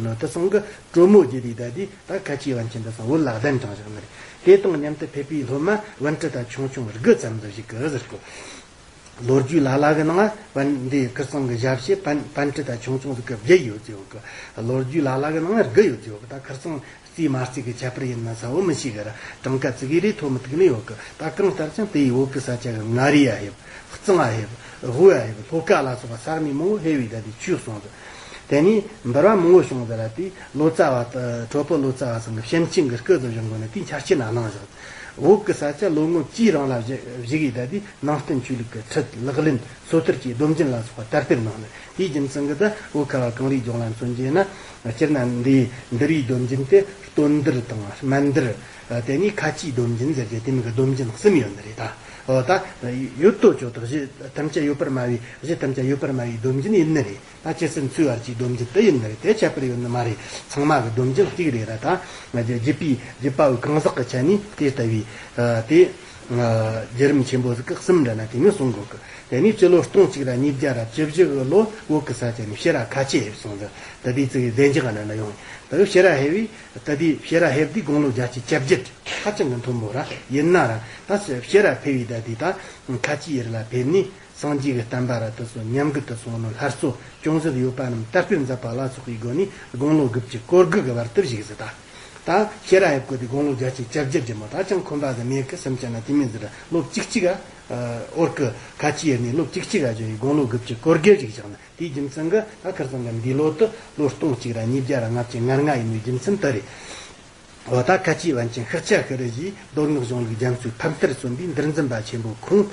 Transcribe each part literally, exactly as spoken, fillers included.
ནོ་དེ་སང་གི་གྲོ་མོ་རྒྱུ་དེ་ད་དེ་ད་ཁ་ཆེའི་པཎ་ཆེན་དེ་སང་བོད་ལ་གདན་དྲངས་བཞག་ནི་རེད། དེ་དང་མཉམ་དུ་ཕེབས་པའི་སློབ་མ་པཎྜི་ཏ་ཆུང་ཆུང་དགུ་ཙམ་དུ་བཞུགས་གི་ཟེར་གོ། ལོ་རྒྱུས་ལ་ལ་གི་ནང་པཎ་འདི་ཁིར་ཚང་གི་ཞབས་ཕྱི་པཎ་པཎྜི་ཏ་ཆུང་ཆུང་ཟིག་གི་བརྒྱད་ཡོད་ཟེར་གི། ལོ་རྒྱུས་ལ་ལ་གི་ནང་དགུ་ཡོད་ཟེར་གི། ད་ཁིར་ཚང་རྩིས་མ་རྩིས་གི་ཁྱད་པར་ཡིན་ན་ས་བོ་མི་ཤེས་གི་ར། གྲངས་ཀ་ཙི་གེ་རེ་ཐོ་མི་ཐུག་ནི་ཡོད་གི། ད་གང་ལྟར་ཀྱང་དེ་ཡི་བོད་གི་ས་ཆ་གི་མངའ་རིས་ཡ་ཧེབ། གཙང་ཨ་ཧེབ། དབུ་ཨ་ཧེབ། ལྷོ་ཁ་ལ་སོགས་པ་ས་གནས་མང་བོ་ཧེ་བའི་ད་དེ་ཆོས་གསུངས་ཟིག། དེ་ནས་འབུལ་བ་མང་བོ་བྱུང་ཟེར་ར། དེ་ལོ་ཙཱ་བ་ཁྲོ་ཕུ་ལོ་ཙཱ་བ་ཚང་གི་བྱིན་ཅན་གྱི་སྐུ་ཟིག་བཞེངས་དགོས་ནས་དེའི་ཆ་རྐྱེན་ན་གནང་བཞག། བོད་ཀྱི་ས་ཆ་ལོ་ངོ་བཅུའི་རིང་ལ་བཞུགས་བཞུགས་ཡི་ད་དེ་ནང་བསྟན་ཆོས་ལུགས་ཀྱི་ཁྲིད་ལག་ལེན་སོ་ཐར་གྱི་སྡོམ་རྒྱུན་ལ་སོགས་པ་དར་སྤེལ་གནང་ནས། དེའི་རྒྱུ་མཚན་གྱིས་ད་བོད་ཁ་བ་གངས་རིའི་ལྗོངས་ལ་མཚོན་རྒྱུ་ན། སྤྱིར་ན་འདིའི་འདུལ་བའི་སྡོམ་རྒྱུན་དེ་སྟོན་འདུལ་དང་སྨན་འདུལ། དེ་ནས་ཁ་ཆེའི་སྡོམ་རྒྱུན་ཟེར་གྱི་དེ་མིན་གྱི་སྡོམ་རྒྱུན་གསུམ་ཡོད་ནི་རེད་ད། འོ་ད་ཡོད་དོ་ཅོག་ཏུ་གཞི་ཐམས་ཅད་ཡོད་པར་སྨྲ་བའི་གཞི་ཐམས་ཅད་ཡོད་པར་སྨྲ་བའི་སྡོམ་རྒྱུན་ཡིན་ནི་རེད། ད་ཇི་སྲིད་འཚོའི་བར་གྱི་སྡོམ་རྒྱུན་དེ་ཡིན་ནི་རེད། དེ་ཁྱད་པར་ཡོད་ནི་མ་རེད། ཚང་མ་གི་སྡོམ་རྒྱུན་གཅིག་རེད་ར། ད་ང་ཚོའི་བརྒྱུད་པའི་བརྒྱུད་པ་བོའི་གང་ཟག་གི་ཆ་ནས་དེ་ལྟ་བུའི་དེ་བརྒྱུད་རིམ་ཆེན་པོ་ཟིག་གི་གསུམ་འདྲ་ན་དེ་ནས་གསུང་དགོས་གི། དེ་ནས་སྤྱི་ལོ་སྟོང་གཅིག་ར་ཉིས་བརྒྱ་ར་བཅུ་བཞི་གི་ལོ་བོད་ཀྱི་ས་ཆ་ནས་ཕྱིར་ར་ཁ་ཆེ་ཕེབས་སོང་ཟིག། ད་དེ་ཚིག་གི་བདེ་འཇགས་འདྲ་ན་ཡོང་། ད་ཕྱིར་ར་ཕེབས་པའི་ད་དེ་ཕྱིར་ར་ཕེབས་དུས་དགུང་ལོ་བརྒྱད་ཅུ་གྱ་བརྒྱད། ཧ་ཅང་གི་མཐོན་པོ་ར། ཡིན་ན་ར་ད་ཕྱིར་ར་ཕེབས་པའི་ད་དེ་ད་ཁ་ཆེའི་ཡུལ་ལ་ཕེབས་ནས། སངས་རྒྱས་ཀྱི་བསྟན་པ་ར་དེ་ཚོ་ཉམས་རྒུད་དུ་སོང་ནོ། སླར་གསོ་ཅུང་ཟད་ཡོད་པ་རྣམས་དར་སྤེལ་མཛད་པ་ལ་སོགས་པའི་སྒོ་ནས་དགུང་ལོ་དགུ་བཅུ་གོ་དགུ་གི་བར་དུ་བཞུགས་ཟིག། ད་ད་ཕྱིར་ར་ཕེབས་དགོས་དུས་དགུང་ལོ་བརྒྱད་ཅུ་གྱ་བརྒྱད་ཀྱི་མོ། ད་ཅང་ཁོམ་པ་ཟིག་མེད་གི། སེམས་ཅན་ན་དེ་མིན་ཟིག་ར། ལོ་བཅུ་གཅིག་ག་འོར་གི་ཁ་ཆེའི་ཡུལ་ནས་ལོ་བཅུ་གཅིག་ག་བཞུགས་ཡི་དགུང་ལོ་དགུ་བཅུ་གོ་དགུ་བཞུགས་བཞག་ནི། དེའི་རྒྱུ་མཚན་གྱིས་ད་ཁིར་ཚང་གི་འདི་ལོ་དུ་ལོ་སྟོང་གཅིག་ར་ཉིས་བརྒྱ་ར་ལྔ་བཅུ་ང་ལྔ་ཡིན་པའི་རྒྱུ་མཚན་དེ་རེད། འོ་ད་ཁ་ཆེའི་པཎ་ཆེན་ཤཱཀྱ་ཤྲཱི་ཡིས་མདོ་སྔགས་གཞུང་ལུགས་རྒྱ་མཚོའི་ཕ་མཐར་སོན་པའི་འདུལ་འཛིན་པ་ཆེན་པོ་ཁོང་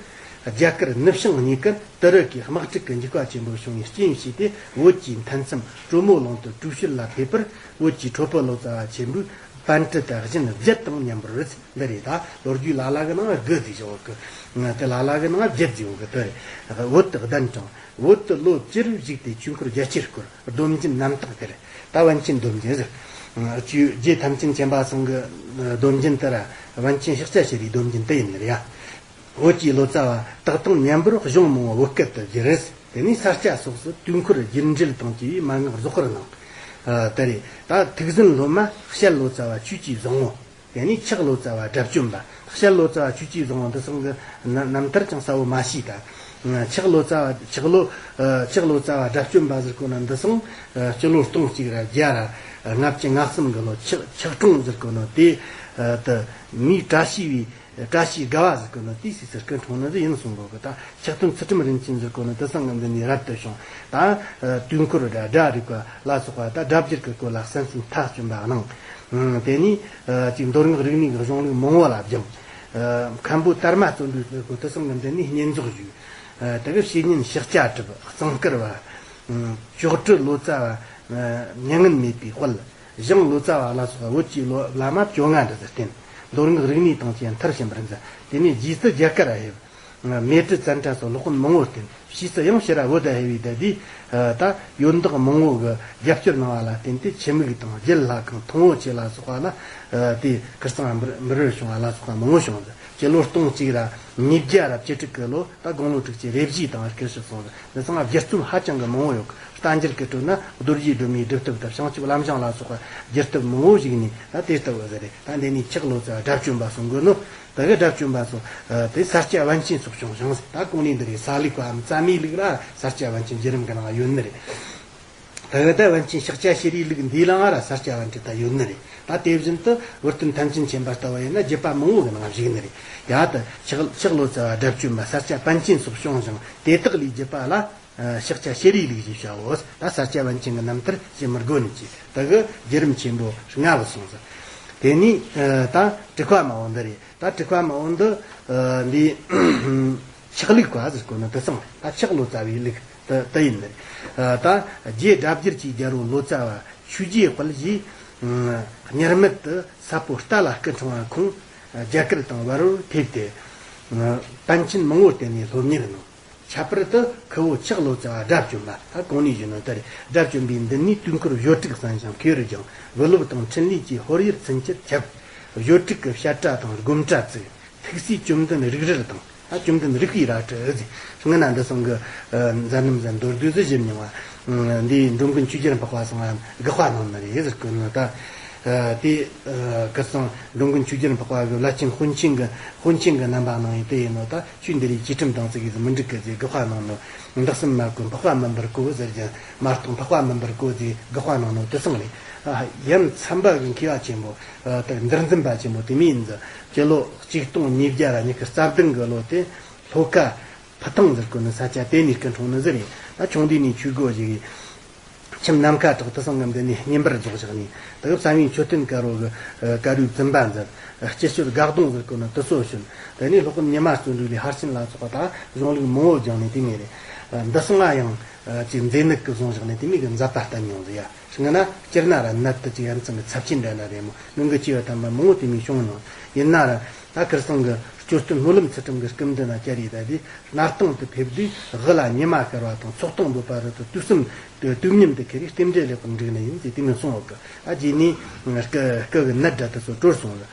རྒྱ་གར་ནུབ་བྱང་གཉིས་ཀར་དུ་རུ་ཀའི་དམག་འཁྲུག་གི་འཇིགས་པ་ཆེན་པོ་བྱུང་བའི་རྐྱེན་བྱས་ཏེ། བོད་ཀྱི་མཐའ་མཚམས་གྲོ་མོ་ལུང་དུ་བྲོས་བྱོལ་ལ་ཕེབས་པར། བོད་ཀྱི་ཁྲོ་ཕུ་ལོ་ཙཱ་བ་ཆེན་པོས་པཎྜི་ཏ་གཞན་བརྒྱད་དང་མཉམ་པར་འདུལ། འདི་རེད། ད་ལོ་རྒྱུས་ལ་ལ་གི་ནང་དགུ་ཟིག་བཞག་གི། དེ་ལ་ལ་གི་ནང་བརྒྱད་ཟིག་ཡོད་གི། དེ་རེད། བོད་དུ་གདན་དྲངས། བོད་དུ་ལོ་བཅུར་བཞུགས་ཏེ་ཆོས་འཁོར་རྒྱ་ཆེར་བསྐོར། སྡོམ་རྒྱུན་རྣམ་དག་དེར་ད་པཎ་ཆེན་སྡོམ་རྒྱུན་ཟེར། ཆོས་རྗེ་ཐམས་ཅད་མཁྱེན་པ་ཚང་གི་སྡོམ་རྒྱུན་དེ་ར་པཎ་ཆེན་ཤཱཀྱ་ཤྲཱི་ཡི་སྡོམ་རྒྱུན་དེ་ཡིན་ནི་རེད་ཡ། བོད་ཀྱི་ལོ་ཙཱ་བ་དག་དང་མཉམ་པར་གཞུང་མང་བོ་བོད་སྐད་དུ་བསྒྱུར། དེ་ནས་ས་སྐྱ་སོགས་སུ་དུས་འཁོར་རྒྱུད་འགྲེལ་དང་བཅས་པའི་མན་ངག་རྫོགས་པར་གནང་། དེ་རེད། ད་ཐུགས་ཟིན་སློབ་མ་ཞལ་ལོ་ཙཱ་བ་ཆོས་ཀྱི་བཟང་བོ། དེ་ནས་ཕྱག་ལོ་ཙཱ་བ་དགྲ་བཅོམ་པ། ཞལ་ལོ་ཙཱ་བ་ཆོས་ཀྱི་བཟང་བོ་འདི་ཚང་གི་རྣམ་ཐར་ཅང་གསལ་བོ་མ་ཤེས་ད། ཕྱག་ལོ་ཙཱ་བ་ཕྱག་ལོ་ཕྱག་ལོ་ཙཱ་བ་དགྲ་བཅོམ་པ་ཟེར་གོ་ནོ་འདི་ཚང་སྤྱི་ལོ་སྟོང་གཅིག་ར་བརྒྱ་ར་ལྔ་བཅུ་ང་གསུམ་གི་ལོ། ཕྱག་ཕྱག་གྲོང་ཟེར་གོ་ནོ་དེ་དུ་མིའི་བཀྲ་ཤིས་པའི་བཀྲ་ཤིས་དགའ་བ་ཟེར་གོ་ནོ་དེ་སྲིད་སར་སྐུ་འཁྲུངས་ནི་ཟིག་ཡིན་གསུང་གོ་གི། ད་ཕྱག་སྟོན་ཚུལ་ཁྲིམས་རིན་ཆེན་ཟེར་གོ་ནོ་དེ་ཚང་གི་འདི་ནས་རབ་ཏུ་བྱུང་། ད་དུས་འཁོར་ར་སྒྲ་རིག་པ་ལ་སོགས་པ་ད་སྒྲ་བསྒྱུར་གྱི་སྐོར་ལ་གསན་གསུམ་མཐའ་བསྐྱོན་པ་གནང་། དེ་ནས་ཅིག་མདོ་སྔགས་རིག་གནས་ཀྱི་གཞུང་ལུགས་མང་བོ་ལ་སྦྱངས། མཁན་པོ་དར་མ་བརྩོན་འགྲུས་ཟེར་གོ་དེ་ཚང་གི་འདི་ནས་བསྙེན་རྫོགས་ཞུས། དེ་གི་བཤེས་གཉེན་ཤཱཀྱ་གྲུབ། གཙང་དཀར་བ། ཅོག་ཁྲི་ལོ་ཙཱ་བ། མྱ་ངན་མེད་པའི་དཔལ། ཞང་ལོ་ཙཱ་བ་ལ་སོགས་པ་བོད་ཀྱི་ལོ་བླ་མ་བཅོ་ལྔ་འདྲ་ཟེར་བསྟེན། མདོ་སྔགས་རིག་གནས་དང་བཅས་མཐར་ཕྱིན་པར་མཛད། དེ་ནས་རྗེས་སུ་རྒྱ་གར་ལ་ཕེབས། མཎྜལ་ཙནྡྲ་སོགས་སློབ་དཔོན་མང་བོར་བསྟེན། ཕྱིས་སུ་ཡང་ཕྱིར་བོད་དུ་ཕེབས་པའི་ད་དེ། ད་ཡོན་བདག་མང་བོ་གི་རྒྱབ་སྐྱོར་གནང་བ་ལ་བརྟེན་ཏེ་ཆུ་མིག་དང་རྒྱུད་ལྷ་ཁང་། མཐོང་བོ་ཆེ་ལ་སོགས་པ་ལ་དེ་ཁིར་ཚང་འབུལ་འབུལ་བ་བྱུང་བ་ལ་སོགས་པ་མང་བོ་བྱུང་ཟིག། སྤྱི་ལོ་སྟོང་གཅིག་ར་ཉིས་བརྒྱ་ར་བཅུ་དྲུག་གི་ལོ། ད་དགུང་ལོ་དྲུག་ཅུ་རེ་བཞི་དང་སྐུ་གཤེགས་སོང་ཟིག། འདི་ཚང་ལ་བསྒྱུར་རྩོམ་ཧ་ཅང་གི་མང་བོ་ཡོད། རྟ་མགྱེས་ཀྱི་ཁྲོད་ན་རྡོ་རྗེ་སྒྲོལ་མའི་སྒྲུབ་ཐབས་དང་བྱང་ཆུབ་ལམ་བཟང་ལ་སོགས་པ་བསྒྱུར་ཐབས་མང་བོ་ཞིག་ནས་ད་དེ་ལྟ་བུ་ཟེར་རེད། ད་འདི་ནས་ཕྱག་ལོ་ཙཱ་བ་དགྲ་བཅོམ་པ་གསུང་གི་ནོ། ད་གི་དགྲ་བཅོམ་པ་སོགས་དེ་ས་སྐྱ་པཎ་ཆེན་སོགས་བྱུང་ཞིང་། ད་གོང་ནས་འདི་རེད། ས་ལུགས་པའམ་རྩ་མེད་ལུགས་ལ་ས་སྐྱ་པཎ་ཆེན་བརྒྱུད་རིམ་གི་ནང་ཡོད་ནི་རེད། ད་གི་ད་པཎ་ཆེན་ཤཱཀྱ་ཤྲཱི་ལུགས་འདི་ལའང་ར་ས་སྐྱ་པཎ་ཆེན་ད་ཡོད་ནི་རེད། ད་དེ་བཞིན་དུ་བུ་སྟོན་ཐམས་ཅད་མཁྱེན་པ་ལྟ་བུ་ཡིན་ན་བརྒྱུད་པ་མང་བོ་གི་ནང་བཞུགས་ནི་རེད། ཡ་ད་ཕྱག་ཕྱག་ལོ་ཙཱ་བ་དགྲ་བཅོམ་པ་ས་སྐྱ་པཎ་ཆེན་སོགས་བྱུང་ཞིང་། དེ་དག་ལས་བརྒྱུད་པ་ལ་ཤཱཀྱ་ཤྲཱི་ལུགས་ཞེས་བྱའོ། ད་ས་སྐྱ་པཎ་ཆེན་གྱི་རྣམ་ཐར་ཞེས་མི་དགོས་ནི་ཅི། ད་གི་བརྒྱུད་རིམ་ཆེན་པོ་ལྔ་བུད་སོང་ཟིག། དེ་ནས་ད་དྲེགས་པ་མ་བོ་འདི་རེད། ད་དྲེགས་པ་མ་བོ་འདི་འདི་ཕྱག་ལུགས་པ་ཟེར་གོ་ནི་དེ་ཚང་ད་ཕྱག་ལོ་ཙཱ་བའི་ལུགས་དེ་དེ་ཡིན་ནི་རེད། ད་རྗེ་སྒྲ་བསྒྱུར་གྱི་རྒྱལ་པོ་ལོ་ཙཱ་བ་ཆོས་རྗེའི་དཔལ་གྱིས་དམྱལ་མེད་དུ་ས་ཕོ་རྟ་ལ་སྐུ་འཁྲུངས་པ། ཁོང་རྒྱ་གར་དང་བར་བར་ཕེབས་ཏེ་པཎ་ཆེན་མང་བོ་བསྟེན་ནས་སློབ་གཉེར་གནང་། ཁྱད་པར་དུ་ཁུ་བོ་ཕྱག་ལོ་ཙཱ་བ་དགྲ་བཅོམ་པ། ད་གོང་ནས་ཞུས་ནོ་ལྟར་དགྲ་བཅོམ་པའི་མདུན་ནས་དུས་འཁོར་བརྗོད་ཁྲིགས་གསན་ཞིང་མཁས་པར་སྦྱངས། བུ་སློབ་དང་འཕྲིན་ལས་ཀྱི་ཧོར་ཡུལ་ཚུན་ཆད་ཁྱབ། བརྗོད་ཁྲིགས་ཀྱི་བཤད་གྲྭ་དང་སྒོམ་གྲྭ་བཙུགས། ཐུགས་སྲས་བཅོམ་ལྡན་རིག་རལ་དང་ ད་བཅོམ་ལྡན་རིག་པའི་རལ་གྲི་ཟེར། སྔ་ན་འདི་སང་གི་མཛད་རྣམ་ཟེར་མདོར་བསྡུས་སུ་ཞིབ་མྱོང་བ། འདིའི་འགྲོ་མགོན་ཆོས་རྒྱལ་འཕགས་པ་ཚང་ལ་དགག་པ་གནང་ནི་རེད་ཟེར་གི་ནི། ད་དེ་ཁིར་སང་འགྲོ་མགོན་ཆོས་རྒྱལ་འཕགས་པ་གི་བླ་ཆེན་དཔོན་ཆེན་གི་དཔོན་ཆེན་གི་རྣམ་པ་གནང་ཡིན་དེ་ཡིན་ནོ། ད་ཆོས་འདི་རིགས་བཅས་ཁྲིམས་དང་ཚིག་གིས་མི་འགྲིག་གི་ཟེར་དགག་པ་གནང་ནོ། འདི་གསུམ་མ་གོ་འཕགས་པ་མིན་པར་གོ་ཟེར་ཀྱང་མ་གཏོགས་འཕགས་པ་མིན་པར་གོ་ཟེར་དགག་པ་གནང་ནོ་དེ་སང་རེད། ཡ་མཚན་པ་གི་མཁས་པ་ཆེན་པོ་ད་འདིར་འཛིན་པ་ཆེན་པོ་དེ་མིན་ཟེར། སྤྱི་ལོ་གཅིག་སྟོང་ཉིས་བརྒྱ་ར་ཉི་ཤུ་རྩ་བདུན་གི་ལོ་དེ་ལྷོ་ཁ་ཕུ་ཐང་ཟེར་གོ་ནི་ས་ཆ་དེ་ནས་སྐུ་འཁྲུངས་ནི་ཟེར་ཡིན། ད་ཆུང་དུས་ནས་ཆོས་སྒོ་ཞིག་ཡིན། ཁྱིམ་ནམ་མཁའ་བྲག་ཏུ་སང་ངམ་འདི་ནས་བསྙེན་པར་རྫོགས་བཞག་ནས། ད་གི་བསམ་ཡས་མཆོད་རྟེན་དཀར་པོ་གི་དཀར་རུའི་བཙུན་པ་མཛད། སྤྱི་སྤྱོད་དགའ་གདོང་ཟེར་གོ་ནི་དུ་གསོ་བྱོན། དེ་ནས་སློབ་དཔོན་ཉི་མ་བརྩོན་འགྲུས་ལས་ཕར་ཕྱིན་ལ་སོགས་པ་ད་གཞུང་ལུགས་མང་བོ་སྦྱངས་ནས་དེ་ནས་རེད། འདི་སང་ང་ཡང་ཅིག་མཛེ་ནད་ཀྱིས་བཟུང་བཞག་ནས་དེ་མིན་གི་མཛད་པ་བསྟན་མྱོང་ཟེར་ཡ། སྔ་ན་སྤྱིར་ན་ར་ནད་དུ་ཅིག་ཡ་མཚན་གི་ཚབས་ཆེན་འདྲ་ན་རེད་མོ། མི་འགི་ཅི་བ་དམ་པ་མང་བོ་དེ་མིན་བྱུང་མྱོང་། ཡིན་ན་ར་ད་ཁིར་སང་གི་སྐྱོ་སྟོན་སྨོན་ལམ་ཚུལ་ཁྲིམས་ཀྱི་སྐུ་མདུན་ན་བཅར་ཡི་ད་དེ། སྣར་ཐང་དུ་ཕེབས་དུས་དབུ་ལ་ཉི་མ་དཀར་བ་དང་ཚོགས་དང་འབོད་པ་རུ་དུ་དུས་གསུམ་དུ་དུས་མཉམ་དུ་ཁེལ་རིགས་རྟེན་འབྲེལ་ལེགས་པར་འགྲིག་ནི་ཡིན་ཟེར་དེ་མིན་གསུང་བ་གི། ཨ་རྗེས་ནས་སྐུ་སྐུ་གི་ནད་དྲག་དུ་སོ་གྲོལ་སོང་ལ།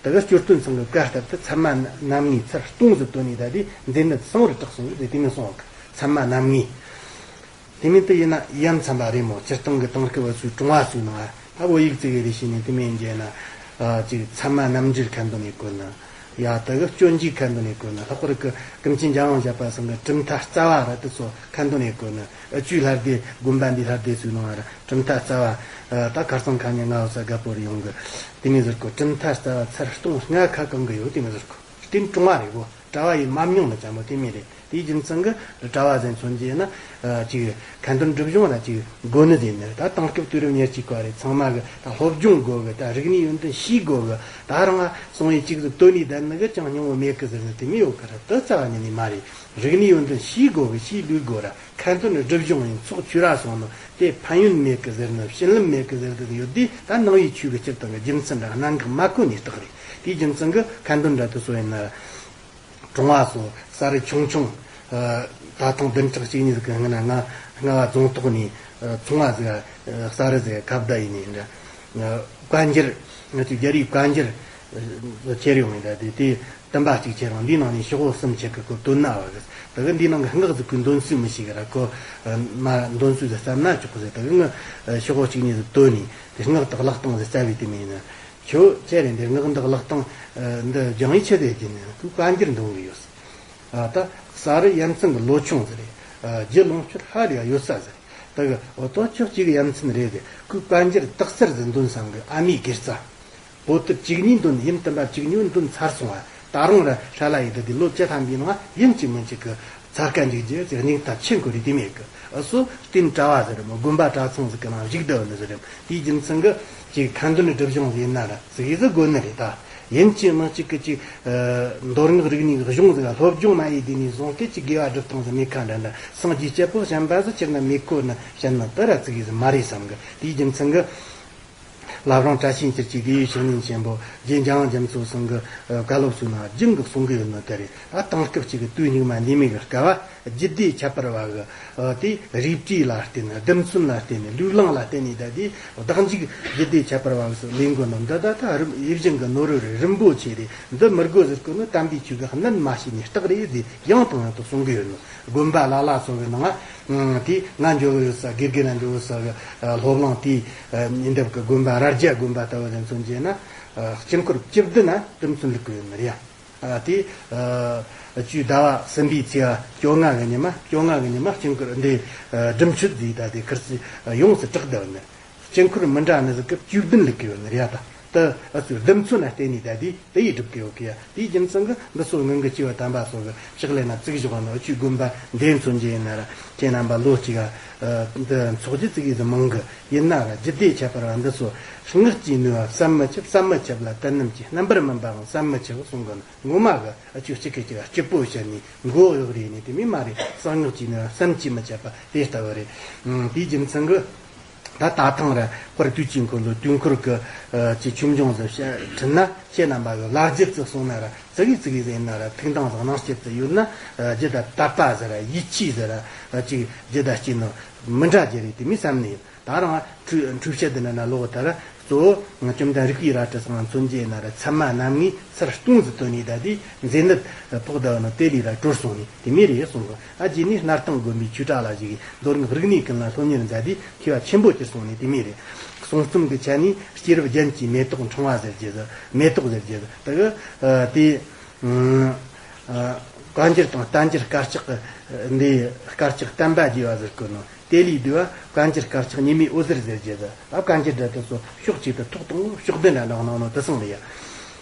ད་གི་སྐྱོ་སྟོན་ཚང་གི་བཀའ་ལྟར་དུ་མཚན་མ་གནམ་ངོས་ཚར་སྟོང་ཟིག་བཏོན་ནས་ད་དེ་མཛེ་ནད་སང་བར་དྲག་སོང་ཟེར་དེ་མིན་གསུང་བ་གི། མཚན་མ་གནམ་ངོས། དེ་མིན་དུ་ཡིན་ན་ཡ་མཚན་པ་རེད་མོ། སྤྱིར་བཏང་གི་དེང་སྐབས་བ་ཚོའི་གྲོང་བ་ཚོའི་ནང་ད་བོད་ཡིག་ཙི་གེ་རེ་ཤེས་ནས་དེ་མིན་རྒྱལ་ན། ཅིག་མཚན་མ་གནམ་འབྲེལ་ཁ་འདོན་ནས་བཀོད་ན། ཡ་ད་གི་སྤྱོད་འཇུག་ཁ་འདོན་ནས་བཀོད་ན། ལྷག་པར་གི་ཀུན་མཁྱེན་འཇམ་དབྱངས་བཞད་པ་ཚང་གི་གྲུབ་མཐའ་རྩ་བ་ར་དེ་ཚོ་ཁ་འདོན་ནས་བཀོད་ན། ཨ་ཅུའི་ལྷ་སྡེ་དགོན་པ་འདི་ལྷ་སྡེ་ཚོའི་ནང་ར་གྲུབ་མཐའ་རྩ་བ་ད་ཁར་སང་ཁ་ཉིན་ང་བ་ས་དགའ་པོ་རེ་ཡོང་གི། དེ་མིན་ཟེར་གོ་གྲུབ་མཐའ་རྩ་བ་ཚར་སྟོང་ལྔ་ཁ་གང་གི་ཡོད་དེ་མིན་ཟེར་གོ། རྟེན་གྲོང་བ་རེད་གོ། གྲྭ་བ་ཡིན་མ་མྱོང་ལ་ཅང་མོ་དེ་མིན་རེད། དེའི་རྒྱུ་མཚན་གྱིས་གྲྭ་བ་ཟན་མཚོན་རྒྱུ་ཡིན་ན། ཅིག་ཁ་འདོན་སྒྲུབ་སྦྱོང་ལ་ཅིག་དགོས་ནི་ཟེར་ནི་རེད། ད་དེང་སྐབས་དུས་རབས་ཉེར་གཅིག་པ་རེད། ཚང་མ་གི་ད་སློབ་སྦྱོང་དགོས་གི། ད་རིག་གནས་ཡོན་ཏན་ཤེས་དགོས་གི། ད་རང་ང་སོང་ཡི་ཅིག་ཏུ་དོན་ནི་ད་ནི་གི་ཅང་སྙིང་བོ་མེད་གི་ཟེར་ནི་དེ་མི་ཡོད་གི་ར། དེ་རྩ་བ་ཉིད་ནས་མ་རེད། རིག་གནས་ཡོན་ཏན་ཤེས་དགོས་གི། ཤེས་ལུས་དགོས་ར། ཁ་འདོན་སྒྲུབ་སྦྱོང་ཡིན་ཚོགས་ཆོས་ར་སོང་ནི་དེ་ཕན་ཡོན་མེད་གི་ཟེར་ནི། བྱིན་རླབས་མེད་གི་ཟེར་དུ་ཡོད་དུས་ད་ནང་བའི་ཆོས་གི་སྤྱིར་བཏང་གི་རྒྱུ་མཚན་ར་གནད་འགག་མ་གོ་ནི་རྟགས་རེད། དེའི་རྒྱུ་མཚན་གྱིས་ཁ་འདོན་འདྲ་དུ་སོ་ཡིན་ན། གྲོང་བ་སོ་ས་རུ་ཆུང་ཆུང་། ད་ཐེངས་བདུན་ཕྲག་གཅིག་གཉིས་ཟིག་གི་སྔོན་ན་ང་རྔ་བ་རྫོང་ཐོག་ནས་ཚོང་བ་ཟིག་ས་རུ་ཟིག་ཁ་བརྡ་ཡིན་ནི་འདྲ། བཀའ་འགྱུར། ང་ཚོའི་རྒྱ་རིགས་བཀའ་འགྱུར་ཁྱེར་ཡོང་ངེ་འདྲ། དེ་དེ་བསྟན་པ་གཅིག་ཁྱེར་ཡོང་། འདིའི་ནང་ནས་ཤོག་བུ་གསུམ་ཆེད་གི་ཁོ་བཏོན་ན་བ་གི། ད་གི་འདིའི་ནང་གི་སྔགས་ཟིག་གི་འདོན་ཚུལ་མི་ཤེས་གི་ར། ཁོ་མ་འདོན་ཚུལ་ཟིག་བསམ་ན་ཆོག་གི་ཟེར། ད་གི་ང་ཤོག་བུ་གཅིག་གཉིས་ཟིག་བཏོན་ནས་དེ་སྔགས་དག་ལག་སྟེང་ཟིག་བཙལ་བའི་དེ་མིན་ན། ཁྱོད་ཁྱེད་རེད་འདིར་སྔགས་འདི་ལག་སྟེང་འདི་སྦྱང་ཡི་ཆེད་དུ་ཡིན་ནི་ཁོས་བཀའ་འགྱུར་འདོན་གི་ཡོད། ད་ས་རུ་ཡ་མཚན་གི་ལོ་ཆུང་ཟེར་རེད། རྒྱུ་ལོངས་སྤྱོད་ཧ་རེ་ཡོད་ས་ཟེར། ད་གི་འོ་ཏོ་ཁྱོད་གཅིག་ཡ་མཚན་རེད་ཟེར། ཁོས་བཀའ་འགྱུར་དག་ཚར་ཟིག་འདོན་བསམ་གི། ཨ་མའི་དགེ་རྩ། པོ་ཏི་བཅུ་གཉིས་འདོན། ཡུམ་དམ་པ་བཅུ་གཉིས་འདོན་ཚར་སོང་བ། ད་རུང་ར་ཧྲ་ལ་ཡི་ད་དེ་ལོ་བཅུ་ཐམ་པའི་ནང་ཡིན་གཅིག་མིན་གཅིག་གི་ཚར་ཀ་འཇིག་རྒྱུ་ཟེར་སྙིང་ཐག་ཆེན་གོ་རེ་དེ་མེད་གི། ཨ་སོ་རྟེན་གྲྭ་བ་ཟེར་མོ། དགོན་པ་གྲྭ་ཚང་ཟིག་གི་ནང་བཞུགས་བསྡད་ནི་ཟེར་རེད། དེའི་རྒྱུ་མཚན་གི་ཅིག་ཁ་འདོན་སྒྲུབ་སྦྱོང་ཡིན་ན་ར་ཟིག་ཡི་ཟིག་དགོས་ནི་རེད་ད། ཡིན་གཅིག་མིན་གཅིག་གི་ཅིག་མདོ་སྔགས་རིག་གནས་གཞུང་ཟིག་སློབ་སྦྱོང་མ་ཡི་དེ་ནས་བཟུང་སྟེ་ཅིག་དགེ་བ་སྒྲུབ་སྟངས་ཟིག་མེད་ཁ་འདྲ་འདྲ། སངས་རྒྱས་སྐྱབས་པོ་བྱམས་པ་ཟིག་ཁྱེར་ན་མེད་གོ་ན་བཤད་ན་དེ་ར་ཟིག་ཡི་ཟིག་མ་རེད་བསམ་གི། དེའི་རྒྱུ་མཚན་གི། བླ་བྲང་བཀྲ་ཤིས་འཁྱིལ་གྱི་དགེ་བའི་བཤེས་གཉེན་ཆེན་པོ་རྗེ་འཇམ་དབྱངས་རྒྱ་མཚོ་ཚང་གི་བཀའ་སློབ་ཚོའི་ནང་རྒྱུན་གྱི་གསུང་གི་ཡོད་ནི་དེ་རེད། ད་དེང་སྐབས་ཅིག་གི་དུས་སྙིགས་མ་འདི་མོ་གི་སྐབས་བ་རྒྱུད་སྡེ་ཁྱད་པར་བ་གི་དེ་རིགས་བྲིས་ལ་བརྟེན་ནས་སྡེ་ཚན་ལ་བརྟེན་ནས་ལུས་ལང་ལ་བརྟེན་ནས་ད་དེ་བདག་འཇུག་རྒྱུད་སྡེ་ཁྱད་པར་བ་གི་ལས་འགུལ་ནང་འདི་ད་ད་རིམ་ཡིད་བཞིན་གྱི་ནོར་བུ་རེད། རིན་པོ་ཆེ་རེད། འདི་མི་དགོས་ཟེར་གོ་ནི་དམ་པའི་ཆོས་གི་གནད་མ་ཤེས་ནས་རྟགས་རེད་ཟེར་ཡང་དང་ཡང་དུ་གསུང་གི་ཡོད་ནི། དགོན་པ་ལ་ལ་སོགས་ཀྱི་ནང་ང་དེ་ང་འཇོག་གི་ཡོད་ས། དགེ་རྒན་ན་འཇོག་གི་ས་གི་སློབ་གླིང་དེའི་ཉེ་འདབས་ཀྱི་དགོན་པ་རྭ་རྒྱ་དགོན་པ་ལྟ་བུ་དེ་མཚོན་བྱས་ན། དཀྱིལ་འཁོར་བཅུ་བདུན་ན་དེ་མཚོན་ལུགས་ཀྱི་ཡོད་ནི་རེད་ཡ། དེ་བཅུའི་ཟླ་བ་གསུམ་པའི་ཚེས་པ་བཅོ་ལྔ་གི་ཉི་མ། བཅོ་ལྔ་གི་ཉི་མ་དཀྱིལ་འཁོར་འདི་སྒྲུབ་མཆོད་ཟེར་ད་དེ་ཁིར་ཚོས་ཡོངས་སུ་གྲགས་བསྡད་ནི། དཀྱིལ་འཁོར་མི་འདྲ་ནི་ཟིག་གི་བཅུ་བདུན་ལུགས་ཀྱི་ཡོད་ནི་རེད་ད། དེ་ཨ་ཚོས་སྡེ་ཚན་ན་བརྟེན་ནས་ད་དེ་དེ་ཡིས་སྒྲུབ་ཀྱི་ཡོད་ཀི་ཡ། དེའི་རྒྱུ་མཚན་གྱིས་འདི་ཚོ་སྔོན་གྱི་སྐྱེས་བུ་དམ་པ་ཚོ་གི་ཕྱག་ལས་ན་བཙུགས་བཞག་ནི། འུ་ཆོའི་དགོན་པ་འདི་མཚོན་རྒྱུ་ཡིན་ན་ར་ཁྱེད་རྣམ་པ་ལོ་གཅིག་ག་འདི་འཚོགས་རྒྱུ་ཙིག་གེ་ཟིག་མང་གི། ཡིན་ན་ར་རྒྱུད་སྡེ་ཁྱད་པར་བ་འདི་ཚོ་སྔགས་ཀྱིས་ནུས་པ་བསམ་མི་ཁྱབ། བསམ་མི་ཁྱབ་ལ་དོན་རྣམས་ཀྱི་རྣམ་པར་སྨིན་པའང་བསམ་མི་ཁྱབ་གསུང་གི་ནི། ངོ་མ་གི་ཨ་ཆོས་གཅིག་གི་གཅིག་སྐྱིད་པོ་བཤད་ནས་མགོ་གཡོག་རེ་ནས་དེ་མིན་མ་རེད། གསང་སྔགས་ཀྱི་ནི་བསམ་གྱིས་མི་ཁྱབ་པ་དེ་ལྟ་བུ་རེད། ཨང་། དེའི་རྒྱུ་མཚན་གི་ད་ད་ཐེངས་ར་དཔལ་དུས་ཀྱི་འཁོར་ལོ་དུས་འཁོར་གི་ཨ་ཅིག་ཆོས་འབྱུང་ཟིག་བཤད་ཁྲིད་ན་ཁྱེད་རྣམ་པ་གི་ལ་རྒྱུད་ཙི་གསུང་ན་ར་ཙི་གི་ཙི་གི་ཟིག་ཡིན་ན་ར་ཐུགས་འདང་ཟིག་གནང་སྤྱད་ཙི་ཡོད་ན། ཨ་རྒྱུད་ད་དད་པ་ཟེར་ར་ཡིད་ཆེས་ཟེར་ར་ཨ་ཅིག་རྒྱུད་ད་སྐྱེས་ནོ་མི་འདྲ་རྒྱུ་རེད། དེ་མིན་བསམ་ནས་ཡོད། ད་རང་འཁྲུལ་འཁྲུལ་བཤད་འདི་ན་ན་ལོག་ད་ར། ཚོ་བཅོམ་ལྡན་རིག་པའི་རལ་གྲི་ཚང་མཚོན་བྱེད་ན་ར་ཚད་མ་རྣམ་ངེས་ཚར་སྟོང་ཟིག་བཏོན་ནས་ད་དེ་མཛེ་ནད་ཕོག་ད་ནི་དེ་ལས་ར་གྲོལ་སོང་ནས་དེ་མོ་རེད་གསུངས་གི། ཨ་རྗེས་ནས་སྣར་ཐང་དགོན་པའི་ཆོས་གྲྭ་ལ་ཞུགས་ཀྱིས་མདོ་སྔགས་རིག་གནས་ཀུན་ལ་སློབ་གཉེར་མཛད་དེ་མཁས་པ་ཆེན་པོ་གྱུར་སོང་ནས་དེ་མོ་རེད། གསུང་རྩོམ་གྱི་ཆ་ནས་སྐྱེས་རབས་རྒྱན་གྱི་མེ་ཏོག་ཕྲེང་བ་ཟེར་རྒྱུ་ཟེར་མེ་ཏོག་ཟེར་རྒྱུ་ཟེར་དེ་གི་ཨ་དེ་ཨ་བཀའ་འགྱུར་དང་བསྟན་འགྱུར་དཀར་ཆག་གི་འདི་དཀར་ཆག་བསྟན་པ་རྒྱས་པ་ཟེར་གོ་ནོ། དེ་ལས་བསྡུས་པ་བཀའ་འགྱུར་དཀར་ཆག་ཉི་མའི་འོད་ཟེར་ཟེར་རྒྱུ་ཟེར། ཨ་བཀའ་འགྱུར་འདྲ་དེ་ཚོ་ཕྱོགས་གཅིག་ཏུ་ཐོག་དང་པོ་ཕྱོགས་བདུན་ལ་གནང་གནང་ནོ་དེ་སོང་རེད་ཡ།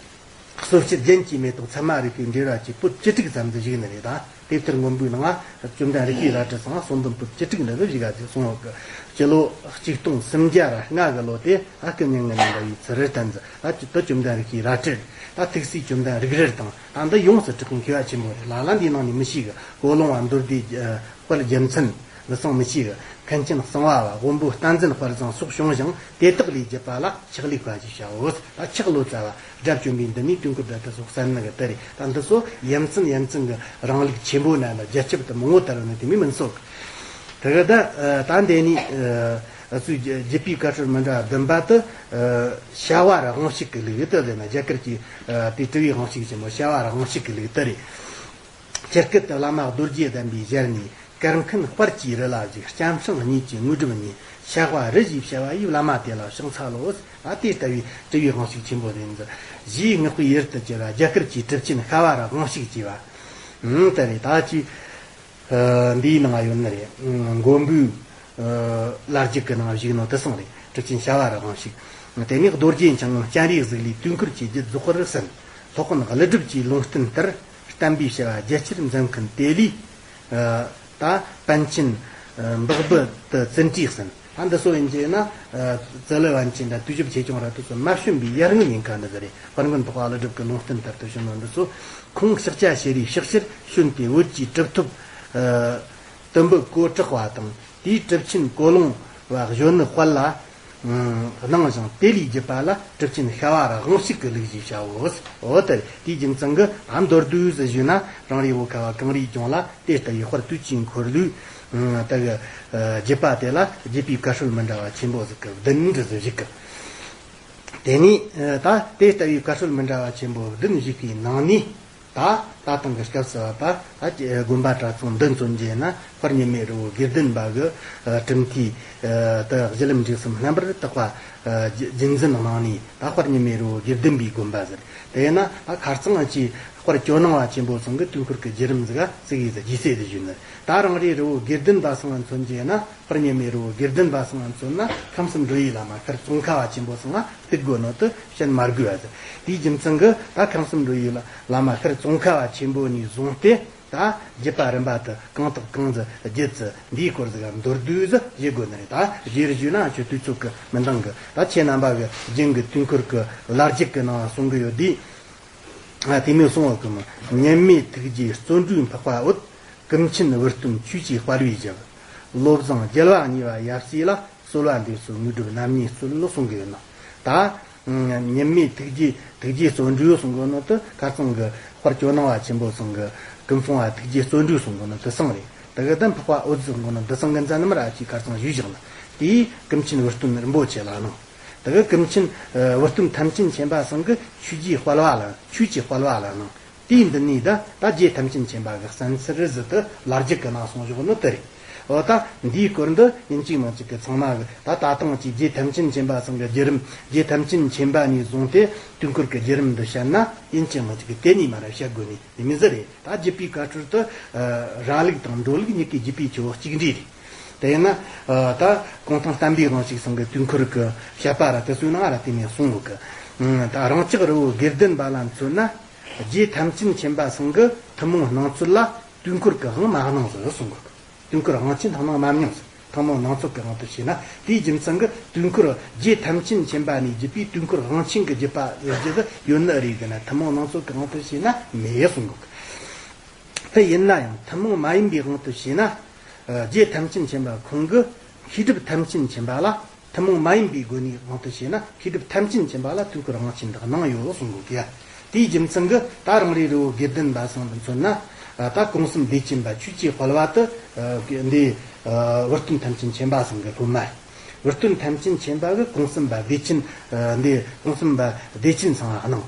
གསོལ་བྱེད་རྒྱན་གྱི་མེ་ཏོག་ཚད་མ་རིག་པའི་འགྲེལ་བ་གྱི་པོད་བཅུ་དྲུག་ཙམ་དུ་བཞུགས་ནི་རེད་ད། དེབ་ཐེར་མགོན་པོའི་ནང་ང་བཅོམ་ལྡན་རིག་པའི་རལ་གྲི་ཚང་ང་གསུང་འབུམ་པོད་བཅུ་དྲུག་འདྲ་དུ་བཞུགས་ག་ཅེས་གསུངས་ཡོད་གི། སྤྱི་ལོ་ཆིག་སྟོང་སུམ་བརྒྱ་ར་ལྔ་གི་ལོ་དེ་ཨ་སྐུ་མྱ་ངན་ལས་འདས་པའི་ཚེ་རེད་བསྟན་ཟིན། ཨ་ཅི་ད་བཅོམ་ལྡན་རིག་པའི་རལ་གྲི་ད་ཐུགས་སྲས་བཅོམ་ལྡན་རིག་རལ་དང་ད་འདི་ཡོངས་སུ་གྲགས་པའི་མཁས་པ་ཆེན་པོ་རེད། ལ་ལ་འདིའི་ནང་ནས་མི་ཤེས་གི། ཀོ་ལོང་བ་མདོ་སྡེ་དཔལ་རྒྱལ་མཚན་ལ་སོགས་མི་ཤེས་གི། མཁན་ཆེན་གསང་བ་བ་དབོན་པོ་བསྟན་འཛིན་དཔལ་བཟང་སོགས་བྱུང་ཞིང་དེ་དག་ལས་བརྒྱུད་པ་ལ་ཕྱག་ལས་བཀའ་ཅི་བྱའོ། ད་ཕྱག་ལོ་ཙཱ་བ་དགྲ་བཅོམ་པའི་མདུན་ནས་དུས་འཁོར་དགྲ་དེ་སོགས་གསན་ནི་གི་དེ་རེད། ད་འདི་ཚོ་ཡ་མཚན་ཡ་མཚན་གི་རིང་ལུགས་ཆེན་པོ་ན་ན་རྒྱ་ཁྱབ་ཏུ་མང་བོ་དར་བ་ནི་དེ་མི་མིན་སོགས། དེ་གི་ད་ད་འདི་ནི་ཨ་ཚུལ་བརྒྱུད་པའི་བཀའ་འཁྲོལ་མི་འདྲ་བ་བདུན་པ་དུ་བྱ་བ་ར་དབང་ཕྱུག་གི་ལུགས་དུ་ཟེར་ན་རྒྱ་གར་གྱི་དེ་དྲི་བའི་དབང་ཕྱུག་ཆེན་པོ་བྱ་བ་ར་དབང་ཕྱུག་གི་ལུགས་དུ་རེད། ཇི་སྐད་དུ་བླ་མ་རྡོ་རྗེ་གདན་པའི་ཞལ་ནས། གར་མཁན་དཔལ་གྱི་རི་ལ་བཞུགས། ལྕམ་སྲིང་གཉིས་ཀྱི་དངོས་གྲུབ་བརྙེས། བྱ་བ་རི་བཞིན་བྱ་བ་ཡིས། བླ་མ་དེ་ལ་ཕྱག་འཚལ་ལོ། ཨ་དེ་ལྟ་བུའི་དྲི་བའི་དབང་ཕྱུག་ཆེན་པོ་དེ་ཚོ་ཞེས་བསྔགས་པའི་ཡུལ་དུ་གྱུར་བ་རྒྱ་གར་གྱི་གྲུབ་ཆེན་ཤྭ་བ་ར་དབང་ཕྱུག་ཅེས་པ། ཨང་དེ་རེད། ད་ཅི་འདིའི་ནང་ཡོད་ནི་རེད། མགོན་པོའི་ལྷ་རྒྱུད་ཀྱི་ནང་བཞུགས་ནོ་དེ་སོང་རེད། གྲུབ་ཆེན་ཤྭ་བ་ར་དབང་ཕྱུག་དེ་ནས་རྡོ་རྗེ་འཆང་སྤྱན་རས་གཟིགས་ལས་དུས་འཁོར་གྱི་རྒྱུད་རྫོགས་པར་གསན། སློབ་དཔོན་ཀླུ་སྒྲུབ་ཀྱི་ལུང་བསྟན་ལྟར་བསྟན་པའི་བྱ་བ་རྒྱ་ཆེར་མཛད་མཁན་དེ་ལས། ད་པཎ་ཆེན་འབག་བུ་དུ་བཙུན་གྲོས་གསན། ད་འདི་ཚོ་ཡིན་གྱི་ན་ཙི་ལི་པཎ་ཆེན་དང་དུས་ཞབས་ཆོས་སྐྱོང་ར་དེ་ཚོ་མ་བྱོན་པའི་ཡར་སྔོན་ཡིན་ཁ་འདི་ཟེར་རེད། དཔལ་མགོན་འཕགས་པ་ཀླུ་སྒྲུབ་ཀྱི་ལུང་བསྟན་ལྟར་དུ་བྱོན་ནོ་འདི་ཚོ་ཁོང་ཕྱག་བྱ་ཤེས་རིག་ཕྱག་ཕྱིར་བྱོན་ཏེ་བོད་ཀྱི་གྲུབ་ཐོབ་དུམ་བུ་གོ་གྲགས་པ་དང་དེའི་གྲུབ་ཆེན་ཀོ་ལོང་བ་གཞོན་ནུ་དཔལ་ལ། གནང་ཞིང་དེ་ལས་བརྒྱུད་པ་ལ་གྲུབ་ཆེན་ཤྭ་བ་ར་དབང་ཕྱུག་གི་ལུགས་ཞེས་བྱའོ། འོ་དེ་དེའི་རྒྱུ་མཚན་གྱིས་ཨ་མདོར་བསྡུས་སུ་ཞུས་ན་རང་རེའི་བོད་ཁ་བ་གངས་རིའི་ལྗོངས་ལ་དེ་ལྟ་བུའི་དཔལ་དུས་ཀྱི་འཁོར་ལོའི་དེ་གི་བརྒྱུད་པ་དེ་ལ་བརྒྱུད་པའི་བཀའ་སྲོལ་མི་འདྲ་བ་ཆེན་པོ་ཟིག་གི་བདུན་འདྲ་ཟིག་བཞུགས་གི། དེ་ནས་ད་དེ་ལྟ་བུའི་བཀའ་སྲོལ་མི་འདྲ་བ་ཆེན་པོ་བདུན་བཞུགས་པའི་ནང་ནས། ད་ད་ཐེངས་ཀྱི་སྐབས་སུ་བ་ད་དགོན་པ་གྲྭ་ཚང་འདི་མཚོན་བྱས་ན་དཔལ་མཉམ་མེད་རི་བོ་དགེ་ལྡན་པ་གི་གྲུབ་མཐའི་ད་གཞི་ལམ་འབྲས་གསུམ་རྣམ་པར་དག་པ་རྒྱུན་འཛིན་གནང་ནས། ད་དཔལ་མཉམ་མེད་རི་བོ་དགེ་ལྡན་པའི་དགོན་པ་ཟེར། དེས་ན་ད་ཁ་རྩང་ཅིག་དཔལ་ཇོ་ནང་བ་ཆེན་པོ་ཚང་གི་དུས་འཁོར་གྱི་བརྒྱུད་རིམ་ཟིག་ག་ཙིག་གེ་ཟིག་རྒྱས་བཤད་དུ་ཞུས་ནི། ད་རང་རེའི་རི་བོ་དགེ་ལྡན་པ་ཚང་མཚོན་བྱས་ན། དཔལ་མཉམ་མེད་རི་བོ་དགེ་ལྡན་པ་ཚང་མཚོན་ན་ཁམས་གསུམ་འགྲོ་བའི་བླ་མ་ཤར་ཙོང་ཁ་བ་ཆེན་པོ་ཚང་ང་གཏུག་དགོས་ནོ་དེ་བཤད་མ་དགོས་པ་ཟེར། དེའི་རྒྱུ་མཚན་གྱིས་ད་ཁམས་གསུམ་འགྲོ་བའི་བླ་མ་ཤར་ཙོང་ཁ་བ་ཆེན་པོ་ནས་བཟུང་སྟེ་ད་བརྒྱུད་པ་རིམ་པ་དུ་གང་དག་གང་ཟིག་བརྒྱུད་ཚུལ་འདིའི་སྐོར་ཟིག་མདོར་བསྡུས་སུ་བཤད་དགོས་ནི་རེད། ད་རྗེས་ལ་ཞུས་ན་ཁྱོད་དུས་ཚོད་ཀྱི་མི་འདང་གི། ད་ཁྱེད་རྣམ་པ་གི་རྒྱུན་གྱི་དུས་འཁོར་གྱི་ལྷ་རྒྱུད་ཀྱི་ནང་གསུང་གི་ཡོད་དུས། དེ་མོ་གསུང་བ་གི་མོ། མཉམ་མེད་ཐུགས་རྗེའི་བརྩོན་འགྲུས་འཕགས་པ་འོད། ཀུན་མཁྱེན་བུ་སྟོན་ཆོས་ཀྱི་དཔལ་བས་བརྒྱན། བློ་བཟང་རྒྱལ་བ་གཉིས་པ་ཡབ་སྲས་ལ། གསོལ་བ་འདེབས་སོ་དངོས་གྲུབ་རྣམ་གཉིས་སྩོལ། ལོ་གསུང་གི་ཡོད་ན། ད་མཉམ་མེད་ཐུགས་རྗེ་ཐུགས་རྗེའི་བརྩོན་འགྲུས་གསུང་གི་ནོ་དེ་ཁ་རྩང་གི་དཔལ་ཇོ་ནང་བ་ཆེན་པོ་ཚང་གི་ཀུན་སློང་བ་ཐུགས་རྗེའི་བརྩོན་འགྲུས་གསུང་གི་ནོ་དེ་ཚང་རེད། དེ་གི་དེ་འཕགས་པ་འོད་གསུང་གི་ནོ་དེ་ཚང་གི་མཚན་ནམ་ར་ཅིག་ཁ་རྩང་ཞུས་བཞག་ན། དེས་ཀུན་མཁྱེན་བུ་སྟོན་རིན་པོ་ཆེ་ལ་གནང་། དེ་གི་ཀུན་མཁྱེན་བུ་སྟོན་ཐམས་ཅད་མཁྱེན་པ་ཚང་གི་ཆོས་ཀྱི་དཔལ་བ་ལ་ཆོས་ཀྱི་དཔལ་བ་ལ་གནང་། དེའི་མདུན་ནས་ད་ད་རྗེ་ཐམས་ཅད་མཁྱེན་པ་གི་གསན་ཚུལ་རེ་ཟིག་ཏུ་ལྷ་རྒྱུད་ཀྱི་ནང་གསུངས་བཞག་ནོ་དེ་རེད། འོ་ད་འདིའི་སྐོར་འདི་ཡིན་གཅིག་མིན་གཅིག་གི་ཚང་མ་གི་ད་ད་ཐེངས་ཀྱི་རྗེ་ཐམས་ཅད་མཁྱེན་པ་ཚང་གི་བརྒྱུད་རིམ་རྗེ་ཐམས་ཅད་མཁྱེན་པ་ནས་བཟུང་སྟེ་དུས་འཁོར་གྱི་བརྒྱུད་རིམ་འདི་བཤད་ན་ཡིན་གཅིག་མིན་གཅིག་གི་དེ་ནས་མ་ར་བཤད་དགོས་ནི་དེ་མི་ཟེར་རེད། ད་བརྒྱུད་པའི་བཀའ་སྲོལ་དུ་རང་ལུགས་དང་འགྲོ་ལུགས་གཉིས་ཀའི་བརྒྱུད་པའི་ཆུ་བོ་གཅིག་འདྲེས་རེད། དེ་ཡིན་ན་ད་གུང་ཐང་བསྟན་པའི་དབང་ཕྱུག་ཚང་གི་དུས་འཁོར་གྱི་བཤད་པ་ར་དེ་ཚོའི་ནང་ར་དེ་ནས་གསུངས་ཡོད་གི། ད་རང་ཅག་རི་བོ་དགེ་ལྡན་པ་ལ་མཚོན་ན། རྗེ་ཐམས་ཅད་མཁྱེན་པ་ཚང་གི་ཐུན་མོང་སྣང་ཚུལ་ལ་དུས་འཁོར་གྱི་དབང་མ་གནང་ཟེར་གསུངས་གི། དུས་འཁོར་དབང་ཆེན་སྣང་མ་མྱོང་ཟེར། ཐུན་མོང་སྣང་ཚུལ་གྱི་དབང་དུ་བྱས་ན་དེའི་རྒྱུ་མཚན་གྱིས་དུས་འཁོར་རྗེ་ཐམས་ཅད་མཁྱེན་པ་ནས་བརྒྱུད་པའི་དུས་འཁོར་དབང་ཆེན་གྱི་བརྒྱུད་པ་ཟེར་རྒྱུ་དེ་ཡོད་ནི་རེད་ཟེར་ན་ཐུན་མོང་སྣང་ཚུལ་གྱི་དབང་དུ་བྱས་ན་མེད་གསུངས་གི། དེ་ཡིན་ན་ཡང་ཐུན་མོང་མ་ཡིན་པའི་དབང་དུ་བྱས་ན། རྗེ་ཐམས་ཅད་མཁྱེན་པ་ཁོང་གིས་ཤེས་སྒྲིབ་ཐམས་ཅད་མཁྱེན་པ་ལ་ཐུན་མོང་མ་ཡིན་པའི་སྒོ་ནས་དབང་དུ་བྱས་ན་ཤེས་སྒྲིབ་ཐམས་ཅད་མཁྱེན་པ་ལ་དུས་འཁོར་དབང་ཆེན་དག་གནང་ཡོད་གསུང་གོ་གི་ཡ། དེའི་རྒྱུ་མཚན་གྱིས་ད་རང་རེའི་རི་བོ་དགེ་ལྡན་པ་ཚང་དུ་མཚོན་ན། ད་གོང་གསུམ་བདེ་ཆེན་པ་ཆོས་ཀྱི་དཔལ་བ་དེ་འདི་བུ་སྟོན་ཐམས་ཅད་མཁྱེན་པ་ཚང་གི་སློབ་མ། འུར་སྟོན་ཐམས་ཅད་མཁྱེན་པ་གིས་གོང་གསུམ་པ་བདེ་ཆེན་འདི་གོང་གསུམ་པ་བདེ་ཆེན་ཚང་ལ་གནང་།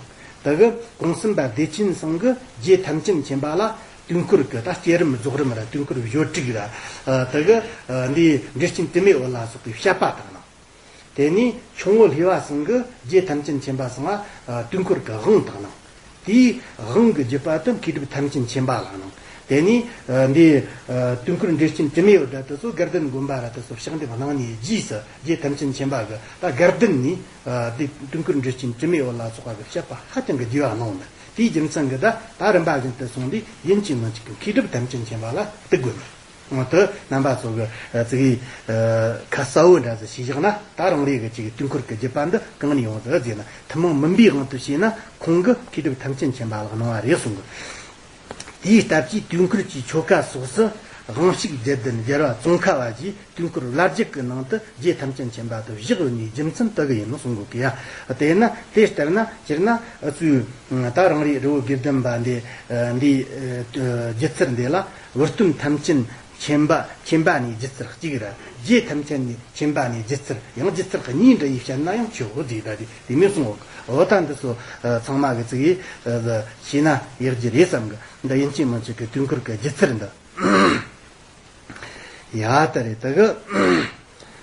དེ་གིས་གོང་གསུམ་པ་བདེ་ཆེན་ཚང་གིས་རྗེ་ཐམས་ཅད་མཁྱེན་པ་ལ་དུས་འཁོར་གྱི་ད་བསྐྱེད་རིམ་རྫོགས་རིམ་ར་དུས་འཁོར་བརྗོད་བྲིས་ར་དེ་གིས་འདི་འགྲེལ་ཆེན་དྲི་མེད་འོད་ལ་སོགས་པའི་བཤད་པ་དང་གནང་། དེ་ནས་ཁྱུང་པོ་ལྷེ་བ་ཚང་གིས་རྗེ་ཐམས་ཅད་མཁྱེན་པ་ཚང་ལ་དུས་འཁོར་གྱི་དབང་དང་གནང་། དེའི་དབང་གི་བརྒྱུད་པ་དུ་མཁས་གྲུབ་ཐམས་ཅད་མཁྱེན་པ་ལ་གནང་། དེ་ནས་འདི་དུས་འཁོར་འགྲེལ་ཆེན་དྲི་མེད་འོད་དེ་ཚོ་དགའ་ལྡན་དགོན་པ་ར་དེ་ཚོ་ཕྱག་འདེབས་གནང་ནས་རྗེས་སུ་རྗེ་ཐམས་ཅད་མཁྱེན་པ་གིས་ད་དགའ་ལྡན་ནས་འདི་དུས་འཁོར་འགྲེལ་ཆེན་དྲི་མེད་འོད་ལ་སོགས་པ་གི་བཤད་པ་ཧ་ཅང་གི་རྒྱས་པ་གནང་ནས། དེའི་རྒྱུ་མཚན་གྱིས་ད་ད་རིམ་པ་བཞིན་དུ་སོང་དུས་ཡིན་གཅིག་མིན་གཅིག་གི་མཁས་གྲུབ་ཐམས་ཅད་མཁྱེན་པ་ལ་གཏུག་དགོས་ནས། འོ་དེ་རྣམ་པ་ཚོ་གིས་ཙི་གེ་ཁ་གསལ་བོ་འདྲ་ཟིག་ཤེས་བཞག་ན། ད་རང་རེ་གི་ཅིག་དུས་འཁོར་གྱི་བརྒྱུད་པ་འདི་གང་ནས་ཡོང་ཟིག་ཟེར་ན། ཐུན་མོང་མིན་པའི་དབང་དུ་བྱས་ན་ཁོང་གིས་མཁས་གྲུབ་ཐམས་ཅད་མཁྱེན་པ་ལ་གནང་བ་རེད་གསུང་གི། དེའི་སྟབས་ཀྱིས་དུས་འཁོར་གྱི་ཆོ་ག་སོགས་སུ་དབང་ཕྱུག་རྒྱལ་ལྡན་རྒྱལ་བ་ཙོང་ཁ་པ་རྗེའི་དུས་འཁོར་བླ་བརྒྱུད་ཀྱི་ནང་དུ་རྗེ་ཐམས་ཅད་མཁྱེན་པ་དུ་བཞག་ཡོད་ནིའི་རྒྱུ་མཚན་དེ་གི་ཡིན་ནོ་གསུང་གི་ཡ། དེས་ན་དེ་ལྟར་ན་སྤྱིར་ན་ཨ་ཚུའི་ད་རང་རེའི་རི་བོ་དགེ་ལྡན་པ་འདི་འདིའི་སྒྱུ་རྩལ་འདི་ལ། འུར་སྟོན་ཐམས་ཅད་མཁྱེན་པ་མཁྱེན་པ་ནས་སྒྱུ་རྩལ་གཅིག་ར། རྗེ་ཐམས་ཅད་ནས་མཁྱེན་པ་ནས་སྒྱུ་རྩལ། ཡང་སྒྱུ་རྩལ་གཉིས་འདྲ་ཡིས་བཤད་ན་ཡང་ཆོག་གོ་ཟེར། ད་དེ་དེ་མིན་གསུང་འོ། འོ་ད་འདི་ཚོ་ཚང་མ་གི་ཙི་གེ་ཤེས་ན་ཡག་རྒྱུ་རེད་བསམ་གི། འདི་ཡིན་གཅིག་མིན་གཅིག་གི་དུས་འཁོར་གི་སྒྱུ་རྩལ་འདི། ཡ་ད་རེད་ད་གི།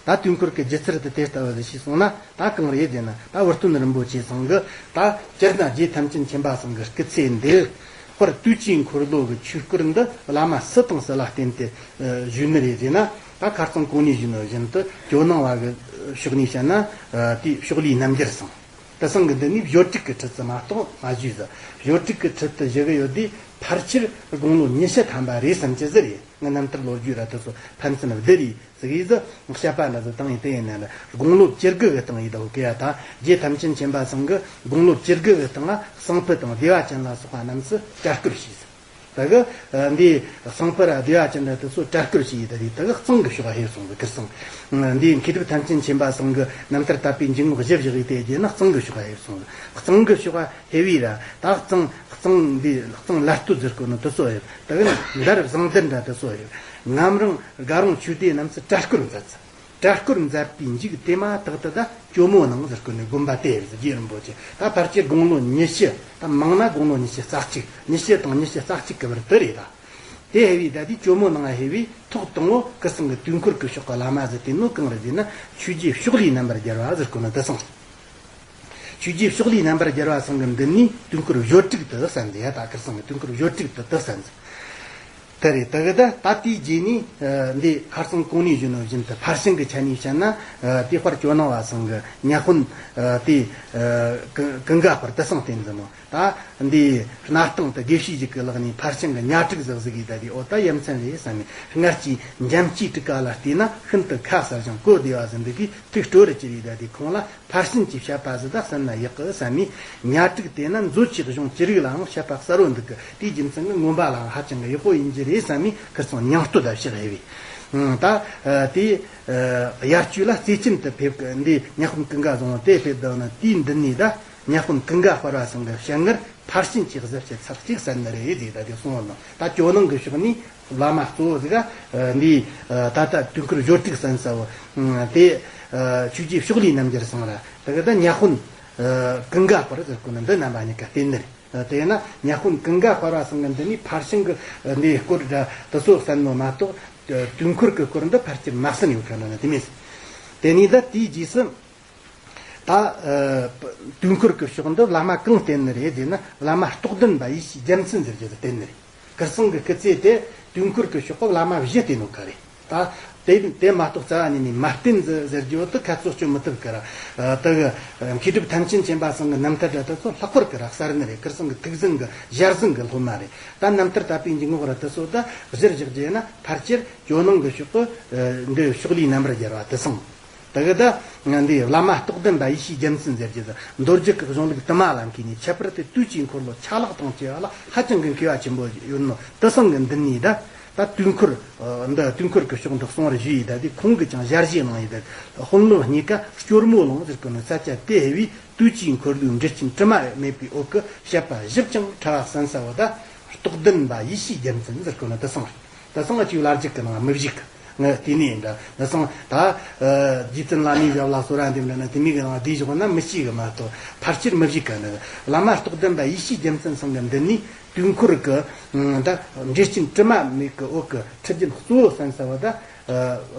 ད་དུས་འཁོར་གྱི་སྒྱུ་རྩལ་དེ་དེ་ལྟ་བུ་ཞིག་གསུངས་ན་ད་གང་རེད་ཟེར་ན། ད་འུར་སྟོན་རིན་པོ་ཆེ་ཚང་གིས་ད་སྤྱིར་ན་རྗེ་ཐམས་ཅད་མཁྱེན་པ་ཚང་གི་སྐུ་ཚེ་འདི་དཔལ་དུས་ཀྱི་འཁོར་ལོ་གི་ཆོས་སྐོར་འདི་བླ་མ་སུ་དང་སུ་ལ་བརྟེན་ཏེ་ཞུས་ནི་རེད་ཟེར་ན། ད་ཁ་རྩང་གོང་ནས་ཞུས་ནོ་བཞིན་དུ་ཇོ་ནང་བ་གི་ཕྱོགས་ནས་བཤད་ན་དེ་ཕྱོགས་ལས་རྣམ་རྒྱལ་ཚང་། དེ་ཚང་གི་འདི་ནས་བརྗོད་བྲིས་ཀྱི་ཁྲིད་ཙམ་མ་གཏོགས་མ་ཞུས་ཟེར། བརྗོད་བྲིས་ཀྱི་ཁྲིད་དུ་བཞག་གི་ཡོད་དུས་ཕལ་ཆེར་དགུང་ལོ་ཉི་ཤུ་ཐམ་པ་རེད་བསམ་གྱི་ཟེར་རེད། ངའི་རྣམ་ཐར་ལོ་རྒྱུས་ར་དེ་ཚོ་ཕན་ཚུན་བསྡུར་རེད། ཙི་གེ་ཟིག་བཤད་པ་འདྲ་ཟིག་བཏང་ཡིན་དེ་ཡིན་ན་ལ་དགུང་ལོ་བཅུ་དགུ་གི་སྟེང་ཡིན་ད་འོ་ཀེ་ཡ། ད་རྗེ་ཐམས་ཅད་མཁྱེན་པ་ཚང་གི་དགུང་ལོ་བཅུ་དགུ་གི་སྟེང་ལ་གཙང་ཕུ་དང་བདེ་བ་ཅན་ལ་སོགས་པ་རྣམས་སུ་གྲྭ་སྐོར་བྱས་ཟིག། ད་གི་འདི་གཙང་ཕུ་ར་བདེ་བ་ཅན་ར་དེ་ཚོ་གྲྭ་སྐོར་བྱས་ཡིན་ད་དེ་ད་གི་གཙང་གི་ཕྱོགས་ཧེ་སོང་གི་ཁིར་སང་། འདི་མཁས་གྲུབ་ཐམས་ཅད་མཁྱེན་པ་ཚང་གི་རྣམ་ཐར་དད་པའི་འཇུག་ངོགས་བཞི་བཞག་ཡིན་དེ་རྗེས་ན་གཙང་གི་ཕྱོགས་ཧེ་སོང་གི། གཙང་གི་ཕྱོགས་ཧེ་བས་ར་ད་གཙང་གཙང་འདི་གཙང་ལ་སྟོད་ཟེར་གོ་ནི་དེ་ཚོ་ཧེ། ད་གི་ན་འདར་བཟང་ལྡན་འདྲ་དེ་ཚོ་ཡོད། ངམ་རང་དགའ་རོང་ཆོས་སྡེ་རྣམས་སུ་གྲྭ་སྐོར་མཛད་ཚེ། གྲྭ་སྐོར་མཛད་པའི་མཇུག་དེ་མ་ཐག་ཏུ་ད་ཇོ་མོ་ནང་ཟེར་གོ་ནི་དགོན་པ་དེ་ཡོད་ཟེར། རྗེ་རིན་པོ་ཆེ་ད་ཕལ་ཆེར་དགུང་ལོ་ཉི་ཤུ། ད་མང་ན་དགུང་ལོ་ཉི་ཤུ་རྩ་གཅིག་ཉི་ཤུ་དང་ཉི་ཤུ་རྩ་གཅིག་གི་བར་དུ་རེད་ད། དེ་ཧེ་བས་ད་དེ་ཇོ་མོ་ནང་ཧེ་བས་ཐོག་དང་པོ་ཁིར་སང་གི་དུས་འཁོར་གི་ཕྱོགས་གི་བླ་མ་ཟེར་དེ་ནོ་གང་རེད་ཟེར་ན། ཆོས་རྗེ་ཕྱོགས་ལས་རྣམ་པར་རྒྱལ་བ་ཟེར་གོ་ནི་དེ་སང་། ཆོས་རྗེ་ཕྱོགས་ལས་རྣམ་པར་རྒྱལ་བ་ཚང་གི་མདུན་ནས་དུས་འཁོར་བརྗོད་བྲིས་དེ་གསན་ཟེར་ཡ། ད་ཁིར་སང་གི་དུས་འཁོར་བརྗོད་བྲིས་དེ་དེ་གསན་ཟེར། དེ་རེད། དེ་གི་ད་ད་དེའི་རྗེས་ནས་འདི་ཁ་རྩང་གོང་ནས་ཞུས་ནོ་བཞིན་དུ་ཕར་ཕྱིན་གི་ཆ་ནས་བཤད་ན། དེ་དཔལ་ཇོ་ནང་བ་ཚང་གི་ཉ་དཔོན་དེ་ཀུན་དགའ་དཔལ་དེ་སང་བསྟེན་ཟིན་ནོ། ད་འདི་སྣར་ཐང་དུ་དགེ་བཤེས་ཞིག་གི་ལག་ནས་ཕར་ཕྱིན་གི་ཉ་ཕྲུག་ཟིག་ཟིག་ཡིས་ད་དེ་འོ་ད་ཡ་མཚན་རེད་བསམ་མི། སྔར་གྱི་འཇམ་སྐྱེས་དྲུག་ཀ་ལ་བལྟས་ན་ཤིན་ཏུ་ཁ་གསལ་ཞིང་གོ་བདེ་བ་ཟིག་འདུག་གི། ཐུགས་སྤྲོ་རུ་གྱུར་ཡིས་ད་དེ་ཁོང་ལ་ཕར་ཕྱིན་གྱི་བཤད་པ་ཟིག་ད་གསན་ན་ཡག་གི་བསམ་མི། ཉ་ཕྲུག་དེ་ན་མཛོད་ཀྱི་གཞུང་ཅི་རིགས་ལའང་བཤད་པ་གསལ་བོ་འདུག་གི། དེའི་རྒྱུ་མཚན་ནི་མངོན་པ་ལའང་ཧ་ཅང་གི་ཡག་པོ་ཡིན་རྒྱུ་རེད་བསམ་མི། ཁིར་སང་སྙིང་སྟོབས་ད་ཕྱིར་ཧེ་བས། ད་དེ་ཡར་བཅོས་ལ་རྩེ་ཆེན་དུ་ཕེབས་གི། འདི་ཉ་དཔོན་ཀུན་དགའ་བཟང་བོ་དེ་ཕེབས་བསྡད་ན་དེའི་མདུན་ནས་ད་ཉ་དཔོན་ཀུན་དགའ་དཔལ་བ་ཚང་གི་ཞལ་སྔར་ཕར་ཕྱིན་གྱི་གཟི་བརྗིད་ཚར་གཅིག་གསན་ནི་རེད་ཟེར་ད་དེ་གསུངས་ནོ། ད་ཇོ་ནང་གི་ཕྱོགས་ནས་བླ་མ་གཙོ་བོ་ཟིག་ག་འདི་ད་ལྟ་དུས་འཁོར་བརྗོད་བྲིས་གསན་ས་བོ་དེ་ཆོས་རྗེ་ཕྱོགས་ལས་རྣམ་རྒྱལ་ཚང་ར་ད་གི་ད་ཉ་དཔོན་ཀུན་དགའ་དཔལ་ཟེར་གོ་ནི་འདི་རྣམ་པ་གཉིས་ཀ་བསྟེན་ནི་རེད། དེས་ན་ཉ་དཔོན་ཀུན་དགའ་དཔལ་བ་ཚང་གི་འདི་ནས་ཕར་ཕྱིན་གི་འདི་སྐོར་འདྲ་དེ་ཚོ་གསན་ནོ་མ་གཏོགས་དུས་འཁོར་གི་སྐོར་འདི་ཕལ་ཆེར་མ་གསན་ཡོད་ག་ན་ན་དེ་མེད། དེ་ནས་ད་དེའི་རྗེས་སུ། ད་དུས་འཁོར་གྱི་ཕྱོགས་འདི་བླ་མ་གང་བསྟེན་ནི་རེད་ཟེར་ན། བླ་མ་རྟོགས་ལྡན་པ་ཡེ་ཤེས་རྒྱལ་མཚན་ཟེར་རྒྱུ་དེ་བསྟེན་ནི་རེད། ཁིར་སང་གི་སྐུ་ཚེ་དེ་དུས་འཁོར་གྱི་ཕྱོགས་ཀྱི་བླ་མ་བཞི་བསྟེན་ནོ་ག་རེད། ད་དེ་དེ་མ་གཏོགས་རྩ་བ་ཉིད་ནས་མ་བསྟེན་ཟེར་རྒྱུ་དེ་ཁ་ཚོགས་སྐྱོན་མི་ཐུབ་ཀི་ར། ད་གི་མཁས་གྲུབ་ཐམས་ཅད་མཁྱེན་པ་ཚང་གི་རྣམ་ཐར་འདྲ་དེ་ཚོ་ལྷག་པར་ཀི་ར་གསལ་ནི་རེད། ཁིར་སང་གི་ཐུགས་ཟིན་གི་ཞལ་ཟིན་གི་སློབ་མ་རེད། ད་རྣམ་ཐར་དད་པའི་འཇུག་ངོགས་ར་དེ་ཚོ་ད་གཞིར་བཞག་རྒྱུ་ཡིན་ན་ཕལ་ཆེར་ཇོ་ནང་གི་ཕྱོགས་ཀྱི་འདི་ཕྱོགས་ལས་རྣམ་པར་རྒྱལ་བ་དེ་སང་། དེ་གི་ད་ང་འདི་བླ་མ་རྟོགས་ལྡན་པ་ཡེ་ཤེས་རྒྱལ་མཚན་ཟེར་རྒྱུ་དང་མདོ་རྒྱུད་ཀྱི་གཞུང་ལུགས་དུ་མ་ལ་མཁས་ནས་ཁྱད་པར་དུ་དུས་ཀྱི་འཁོར་ལོ་ཆ་ལག་དང་བཅས་པ་ལ་ཧ་ཅང་གི་མཁས་པ་ཆེན་པོ་ཡོད་ནོ་དེ་སང་གི་མདུན་ནས་ད་ད་དུས་འཁོར་འདི་དུས་འཁོར་གྱི་ཕྱོགས་འདི་གསུང་བར་ཞུས་ཡིས། ད་དེ་ཁོང་གིས་ཀྱང་ཞལ་བཞེས་གནང་ཡིས། ད་དཔོན་སློབ་གཉིས་ཀ་སྐྱོར་མོ་ལོང་ཟེར་གོ་ནི་ས་ཆ་དེ་ཧེ་བས་དུས་ཀྱི་འཁོར་ལོའི་འགྲེལ་ཆེན་དྲི་མ་མེད་པའི་འོག་གི་བཤད་པ་ཞིབ་ཅིང་ཕྲ་བ་གསན་ས་བོ་ད་རྟོགས་ལྡན་པ་ཡེ་ཤེས་རྒྱལ་མཚན་ཟེར་གོ་ནི་དེ་སང་རེད། དེ་སང་ཨ་ཅིག་བླ་རྒྱུད་ཀྱི་ནང་མི་བཞུགས་གི། ངས་བལྟས་ནས་ཡིན་འདྲ། འདི་སང་ད་རྗེ་བཙུན་བླ་མའི་ཞབས་ལ་གསོལ་ར་འདེབས་འདྲ་ན་དེ་མིན་གྱི་ནང་བསྡུས་བཞག་ན་མི་ཤེས་གི་མ་གཏོགས་ཕལ་ཆེར་མི་བཞུགས་གི་ནི། བླ་མ་རྟོགས་ལྡན་པ་ཡེ་ཤེས་རྒྱལ་མཚན་ཚང་གི་མདུན་ནས་དུས་འཁོར་གྱི་ད་འགྲེལ་ཆེན་དྲི་མ་མེད་ཀྱི་འོག་གི་ཁྲིད་རྒྱུན་གཙོ་བོ་གསན་ས་བ་ད།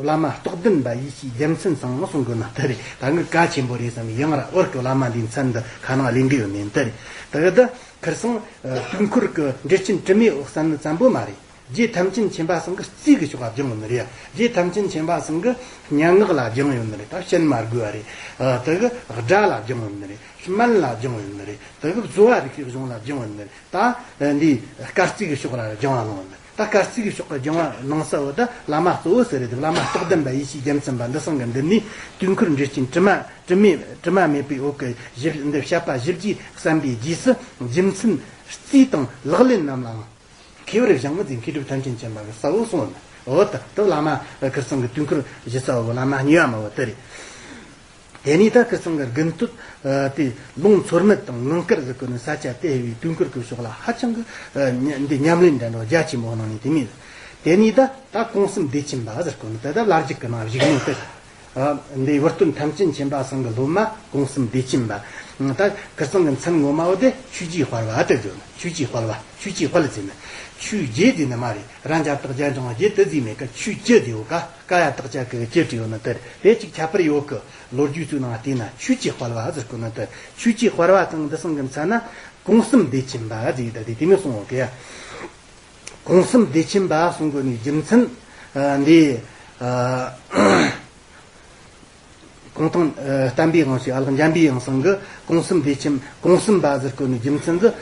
བླ་མ་རྟོགས་ལྡན་པ་ཡེ་ཤེས་རྒྱལ་མཚན་ཚང་གསུང་གི་ནི་དེ་རེད། ད་ངས་གལ་ཆེན་པོ་རེད་བསམ་ཡང་ར་འོར་གི་བླ་མ་འདིའི་མཚན་འདི་ཁ་ནང་ལེན་གི་ཡོད་ནི་དེ་རེད། ད་གི་ད་ཁིར་སང་དུས་འཁོར་གྱི་འགྲེལ་ཆེན་དྲི་མེད་འོག་གསན་ནི་ཙམ་པོ་མ་རེད། རྗེ་ཐམས་ཅད་མཁྱེན་པ་ཚང་གི་རྩིས་ཀྱི་ཕྱོགས་ལ་སྦྱངས་ཡོད་ནི་རེད། རྗེ་ཐམས་ཅད་མཁྱེན་པ་ཚང་གི་སྙན་ངག་ལ་སྦྱངས་ཡོད་ནི་རེད། ད་བཤད་མ་དགོས་པ་རེད། དེ་གི་སྒྲ་ལ་སྦྱངས་ཡོད་ནི་རེད། སྨན་ལ་སྦྱངས་ཡོད་ནི་རེད། དེ་གི་བཟོ་བ་རིག་པའི་གཞུང་ལ་སྦྱངས་ཡོད་ནི་རེད། ད་འདི་སྐར་རྩིས་ཀྱི་ཕྱོགས་ལ་སྦྱང་བ་གནང་ནི། ད་སྐར་རྩིས་ཀྱི་ཕྱོགས་ཀྱི་སྦྱང་བ་གནང་ས་བོ་ད་བླ་མ་གཙོ་བོ་ཟེར་རེད། བླ་མ་རྟོགས་ལྡན་པ་ཡེ་ཤེས་རྒྱལ་མཚན་པ་འདི་སང་གི་མདུན་ནས་དུས་འཁོར་འགྲེལ་ཆེན་དྲི་མ་དྲི་མེད་དྲི་མ་མེད་པའི་འོག་གི་ཞིབ་འདི་བཤད་པ་ཞིབ་རྒྱས་གསན་པའི་རྗེས་སུ་རྒྱུ་མཚན་རྩིས་དང་ལག་ལེན་རྣམས་ལའང་མཁས་པར་སྦྱངས་ནས་མཁས་གྲུབ་ཐམས་ཅད་མཁྱེན་པ་གི་ས་བོ་གསུངས་ནི། འོ་ད་དུ་བླ་མ་ཁིར་ཚང་གི་དུས་འཁོར་ཞི་ས་བོ་བླ་མ་གཉིས་པ་མ་བོ་དེ་རེད། དེ་ནས་ད་ཁིར་ཚང་གི་དགུན་སྟོད་དེ་ལུང་མཚོ་སྨད་དང་ངང་དཀར་ཟེར་གོ་ནི་ས་ཆ་དེ་བའི་དུས་འཁོར་གྱི་ཕྱོགས་ལ་ཧ་ཅང་གི་འདི་ཉམས་ལེན་འདྲ་འགྲོ་རྒྱ་ཆེན་པོ་གནང་ནས་དེ་མིན། དེ་ནས་ད་ད་གོང་གསུམ་བདེ་ཆེན་པ་ཟེར་གོ་ནི་དེ་ད་བླ་རྒྱུད་ཀྱི་ནང་བཞུགས་ནོ་དེ། འདི་བུ་སྟོན་ཐམས་ཅད་མཁྱེན་པ་ཚང་གི་སློབ་མ་གོང་གསུམ་བདེ་ཆེན་པ། ད་ཁིར་ཚང་གི་མཚན་ངོ་མ་བོ་དེ་ཆོས་རྗེ་དཔལ་བ་དེ་བརྗོད་ནི། ཆོས་རྗེ་དཔལ་བ། ཆོས་ཀྱི་དཔལ་ཟེར་ནི། ཆོས་རྗེ་ཟེར་ནི་མ་རེད། ར་འཇམ་ཏག་རྒྱ་འབྲིང་བ་རྗེ་དེ་ཟེར་མེད་ཀ་ཆོས་ཀྱི་ཟེར་ཡོད་ཀ་ཀ་ཡ་བཏགས་ཀྱ་གི་ཀྱི་བྲིས་ཡོད་ནི་དེ་རེད། དེ་གཅིག་ཁྱད་པར་ཡོད་གི། ལོ་རྒྱུས་ཚོའི་ནང་བལྟས་ན་ཆོས་ཀྱི་དཔལ་བ་ཟེར་གོ་ནི་དེ། ཆོས་ཀྱི་དཔལ་བ་དང་འདི་སང་གི་མཚན་ན་གོང་གསུམ་བདེ་ཆེན་པ་ཟེར་ད་དེ་དེ་མི་གསུང་ཡོད་གི་ཡ། གོང་གསུམ་བདེ་ཆེན་པ་གསུང་དགོས་ནི་རྒྱུ་མཚན་འདི། གུང་ཐང་བསྟན་པའི་དབང་ཕྱུག་ཨ་ལགས་འཇམ་པའི་དབྱངས་ཚང་གི་གོང་གསུམ་བདེ་ཆེན་གོང་གསུམ་པ་ཟེར་གོ་ནི་རྒྱུ་མཚན་འདི།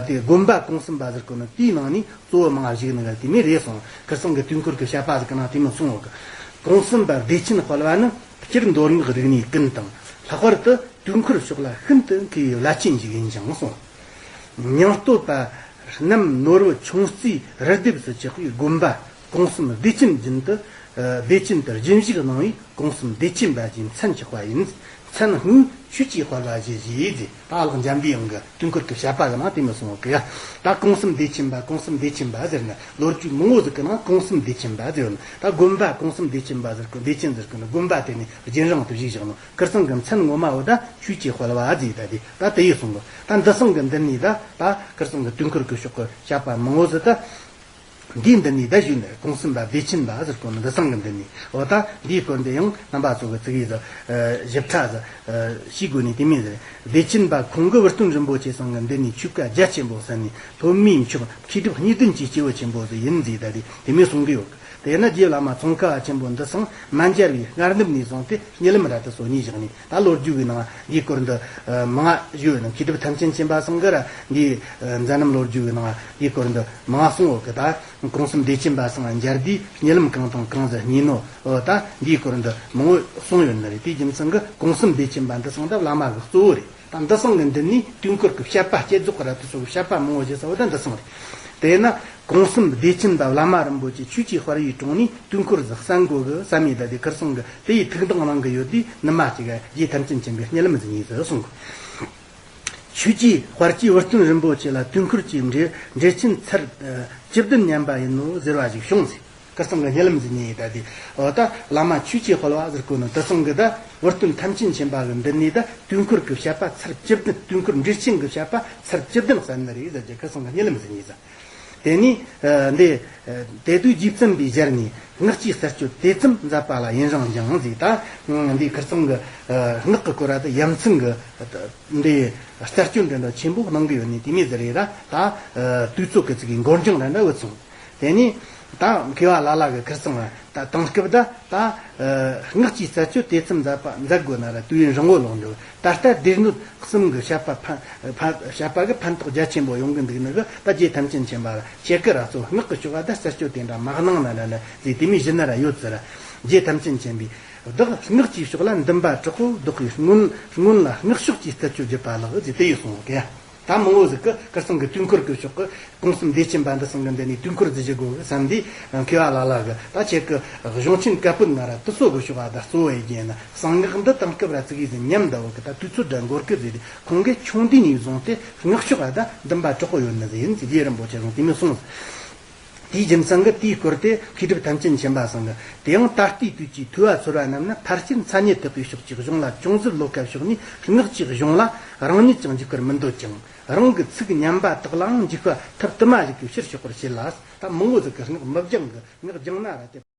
དེ་དགོན་པ་གོང་གསུམ་པ་ཟེར་གོ་ནི་དེའི་ནང་ནས་གཙོ་བོ་མང་བ་ཞིག་ནི་ག་དེ་མི་རེད་གསུངས། ཁིར་ཚང་གི་དུས་འཁོར་གྱི་བཤད་པ་ཟེར་གི་ནང་དེ་མི་གསུངས་ཡོད་གི། གོང་གསུམ་པ་བདེ་ཆེན་དཔལ་བ་ནི་སྤྱིར་མདོ་སྔགས་རིག་གནས་ཀུན་དང་ལྷག་པར་དུ་དུས་འཁོར་ཕྱོགས་ལ་ཤིན་ཏུ་མཁས་པའི་བླ་ཆེན་ཞིག་ཡིན་ཞིང་གསུངས། མྱང་སྟོད་པ་གནམ་ནོར་བུ་ཆུང་རྩིས་རི་ལྡེབས་སུ་ཆགས་པའི་དགོན་པ་གོང་གསུམ་བདེ་ཆེན་རྒྱུན་དུ། བདེ་ཆེན་དུ་རྒྱུན་བཞུགས་གནང་བས་གོང་གསུམ་བདེ་ཆེན་པ་ཞེས་མཚན་ཆགས་པ་ཡིན། མཚན་སྔོན་ཆོས་ཀྱི་དཔལ་བ་ཞེས་བཞེས་ཏེ། ད་ཨ་ལགས་འཇམ་པའི་དབྱངས་ཀྱི་དུས་འཁོར་གྱི་བཤད་པ་གི་ནང་དེ་མི་གསུང་གི་ཡ། ད་གོང་གསུམ་བདེ་ཆེན་པ་གོང་གསུམ་བདེ་ཆེན་པ་ཟེར་ན་ལོ་རྒྱུས་མང་བོ་ཟིག་གི་ནང་གོང་གསུམ་བདེ་ཆེན་པ་ཟེར་ཡོད་ན། ད་དགོན་པ་གོང་གསུམ་བདེ་ཆེན་པ་ཟེར་གི་བདེ་ཆེན་ཟེར་གི་ནི་དགོན་པ་དེ་ནི་རྒྱུན་རིང་དུ་བཞུགས་བཞག་ནོ། ཁིར་ཚང་གི་མཚན་ངོ་མ་བོ་ད་ཆོས་ཀྱི་དཔལ་བ་ཟེར་ད་དེ་ད་དེ་ཡི་གསུང་གི། ད་འདི་སང་གི་འདི་ནི་ད་ད་ཁིར་ཚང་གི་དུས་འཁོར་གི་ཕྱོགས་གི་བཤད་པ་མང་བོ་ཟིག་ད། འདིའི་མདུན་ནས་ད་ཞུས་ནས་གོང་གསུམ་པ་བདེ་ཆེན་པ་ཟེར་གོ་ནི་འདི་སང་གི་མདུན་ནས། འོ་ད་འདིའི་སྐོར་འདི་ཡང་རྣམ་པ་ཚོ་གི་ཚིག་ཡིག་ཟིག་ཞིབ་ཕྲ་ཟིག་ཤེས་དགོས་ནི་དེ་མིན་ཟེར། བདེ་ཆེན་པ་ཁོང་གི་བུ་སྟོན་རིན་པོ་ཆེ་ཚང་གི་མདུན་ནས་ཆོས་བཀའ་རྒྱ་ཆེན་པོ་གསན་ནས་ཐོན་མིའི་མཆོག་མཁས་གྲུབ་གཉིས་ལྡན་གྱི་སྐྱེས་བུ་ཆེན་པོ་ཟིག་ཡིན་ཟེར་ད་དེ་དེ་མིན་གསུང་གི་ཡོད། དེས་ན་རྗེ་བླ་མ་ཙོང་ཁ་བ་ཆེན་པོ་འདི་སང་མ་མཇལ་བའི་སྔ་ནུབ་ནས་བཟུང་སྟེ་གཉིད་ལམ་ར་དུ་སོ་གཉིས་བཞག་ནས། ད་ལོ་རྒྱུས་ཀྱི་ནང་འདིའི་སྐོར་འདི་མང་ང་ཞུས་ཡོད་ན། མཁས་གྲུབ་ཐམས་ཅད་མཁྱེན་པ་ཚང་གི་ར་འདིའི་མཛད་རྣམ་ལོ་རྒྱུས་ཀྱི་ནང་འདིའི་སྐོར་འདི་མང་ང་གསུང་ཡོད་གི། ད་གོང་གསུམ་བདེ་ཆེན་པ་ཚང་མཇལ་དུས་གཉིད་ལམ་གང་དང་གང་ཟིག་རྨིས་ནོ། འོ་ད་འདིའི་སྐོར་འདི་མང་བོ་གསུངས་ཡོད་ནི་རེད། དེའི་རྒྱུ་མཚན་གྱིས་གོང་གསུམ་བདེ་ཆེན་པ་འདི་སང་ད་བླ་མ་གི་གཙོ་བོ་རེད། ད་འདི་སང་གི་འདི་ནི་དུས་འཁོར་གྱི་བཤད་པ་བསྐྱེད་རྫོགས་ར་དུ་སོགས་བཤད་པ་མང་བོ་ཞིག་ས་བོ་ད་འདི་སང་རེད། དེས་ན་གོང་གསུམ་བདེ་ཆེན་པ་བླ་མ་རིན་པོ་ཆེ་ཆོས་ཀྱི་དཔལ་བའི་དྲུང་ནས་དུས་འཁོར་ཟིག་གསན་དགོས་གི་བསམ་མེད་ད་དེ་ཁིར་ཚང་གི་དེ་ཡི་ཐུགས་འདང་གནང་གི་ཡོད་དུས་ནུ་མ་ཅིག་ག་རྗེ་ཐམས་ཅད་མཁྱེན་པའི་གཉིད་ལམ་ཟིག་རྨིས་ཟིག་གསུང་གི། ཆོས་ཀྱི་དཔལ་གྱི་བུ་སྟོན་རིན་པོ་ཆེ་ལ་དུས་འཁོར་གྱི་འགྲེལ་འགྲེལ་ཆེན་ཚར་བཅུ་བདུན་ཉན་པ་ཡིན་ནོ་ཟེར་བ་ཞིག་བྱུང་ཟིག། ཁིར་ཚང་གི་གཉིད་ལམ་ཟིག་རྨིས་ད་དེ། འོ་ད་བླ་མ་ཆོས་ཀྱི་དཔལ་བ་ཟེར་གོ་ནི་འདི་སང་གི་ད་བུ་སྟོན་ཐམས་ཅད་མཁྱེན་པ་གི་མདུན་ནས་ད་དུས་འཁོར་གྱི་བཤད་པ་ཚར་བཅུ་བདུན། དུས་འཁོར་འགྲེལ་ཆེན་གྱི་བཤད་པ་ཚར་བཅུ་བདུན་གསན་ནི་རེད་ཟེར་གྱི་ཁིར་ཚང་གི་གཉིད་ལམ་ཟིག་རྨིས་ཟིག། དེ་ནས་འདི་དེ་དུས་རྗེ་བཙུན་པའི་ཞལ་ནས་སྔགས་ཀྱི་རྩད་གཅོད་དེ་ཙམ་མཛད་པ་ལ་ཡུན་རིང་ཞིང་ཟེར། ད་འདི་ཁིར་ཚང་གི་སྔགས་ཀྱི་སྐོར་ར་ད་ཡ་མཚན་གྱི་འདི་རྩད་གཅོད་འདི་འདྲ་ཆེན་པོ་གནང་གི་ཡོད་ནི་དེ་མོ་ཟིག་རེད་ར། ད་དུས་ཚོད་ཀྱི་ཚིག་གི་འགོར་འགྱངས་ར་འདྲ་ཡོད་སོང་། དེ་ནས་ད་མཁས་པ་ལ་ལ་གི་ཁིར་ཚང་ད་དེང་སྐབས་ད་ད་སྔགས་ཀྱི་རྩད་གཅོད་དེ་ཙམ་མཛད་པ་མཛད་དགོས་ན་ར་དུས་ཡུན་རིང་བོ་ལོག་འགྲོ། ད་ལྟ་སྡེ་སྣོད་གསུམ་གྱི་བཤད་པ་ཕན་ཕན་བཤད་པ་གི་ཕན་ཐོགས་རྒྱ་ཆེན་པོ་ཡོང་གི་འདུག་ནི་གི། ད་རྗེ་ཐམས་ཅད་མཁྱེན་པ་ཁྱེད་ཀྱི་ར་གཙོ་སྔགས་ཀྱི་ཕྱོགས་ཀ་ད་རྩད་གཅོད་དེ་འདྲ་མ་གནང་ན་ལ་ལ་ཟེར་དེ་མོ་ཞུ་ནི་ར་ཡོད་ཟེར། རྗེ་ཐམས་ཅད་མཁྱེན་པས་བདག་སྔགས་ཀྱི་ཕྱོགས་ལ་འདུན་པ་དྲག་པོ་བདོག་པའི་སྔོན་སྔོན་ལ་སྔགས་ཕྱོགས་ཀྱི་རྩད་གཅོད་བརྒྱུད་པ་ལགས་ཟེར་དེ་ཡི་གསུང་གི། ད་མང་བོ་ཟིག་གི་ཁིར་ཚང་གི་དུས་འཁོར་གྱི་ཕྱོགས་ཀྱི་གོང་གསུམ་བདེ་ཆེན་པ་འདི་སང་གི་འདི་ནས་དུས་འཁོར་ཟིག་ཞུ་དགོས་གི་བསམ་དུས་མཁས་པ་ལ་ལ་གི་ད་ཁྱེད་ཀྱི་གཞུང་ཆེན་བཀའ་པོད་ང་ར་དུ་སོ་གི་ཕྱོགས་ཨ་ད་གཙོ་བོ་ཡི་རྒྱན་ན་གསང་སྔགས་འདི་དེང་སྐབས་ར་ཚིག་ཡིག་ཟིག་ཉམས་འདའ་བོ་གི། ད་དུས་ཚོད་འདྲ་འགོར་གི་ཟེར་དུས་ཁོང་གིས་ཆུང་དུས་ནས་བཟུང་སྟེ་སྔགས་ཕྱོགས་ཨ་ད་འདུན་པ་དྲག་པོ་ཡོད་ནི་ཟིག་ཡིན་ཟེར། རྗེ་རིན་པོ་ཆེ་གསུང་དེ་མོ་གསུངས། དེའི་རྒྱུ་མཚན་གྱིས་དེའི་སྐོར་དེ་མཁས་གྲུབ་ཐམས་ཅད་མཁྱེན་པ་ཚང་གིས། དེ་ཡང་ད་ལྟའི་དུས་ཀྱི་ཐོས་པ་ཚོར་བ་རྣམས་ནི་ཕར་ཕྱིན་མཚན་ཉིད་ཐེག་པའི་ཕྱོགས་ཀྱི་གཞུང་ལ་ཅུང་ཟད་བློ་ཁ་ཕྱོགས་ནས། སྔགས་ཀྱི་གཞུང་ལ་རང་ཉིད་ཀྱང་འཇུག་པར་མི་འདོད་ཅིང་། རང་གི་ཚིག་ཉམས་པ་དག་ལའང་འཇུག་པ་ཐབས་དུ་མ་ཞིག་གི་ཕྱིར་ཕྱོགས་པར་བྱེད་ལ། ད་མང་བོ་ཟིག་གིས་སྔགས་མི་སྦྱང་གི། སྔགས་སྦྱང་ན་ར་དེ།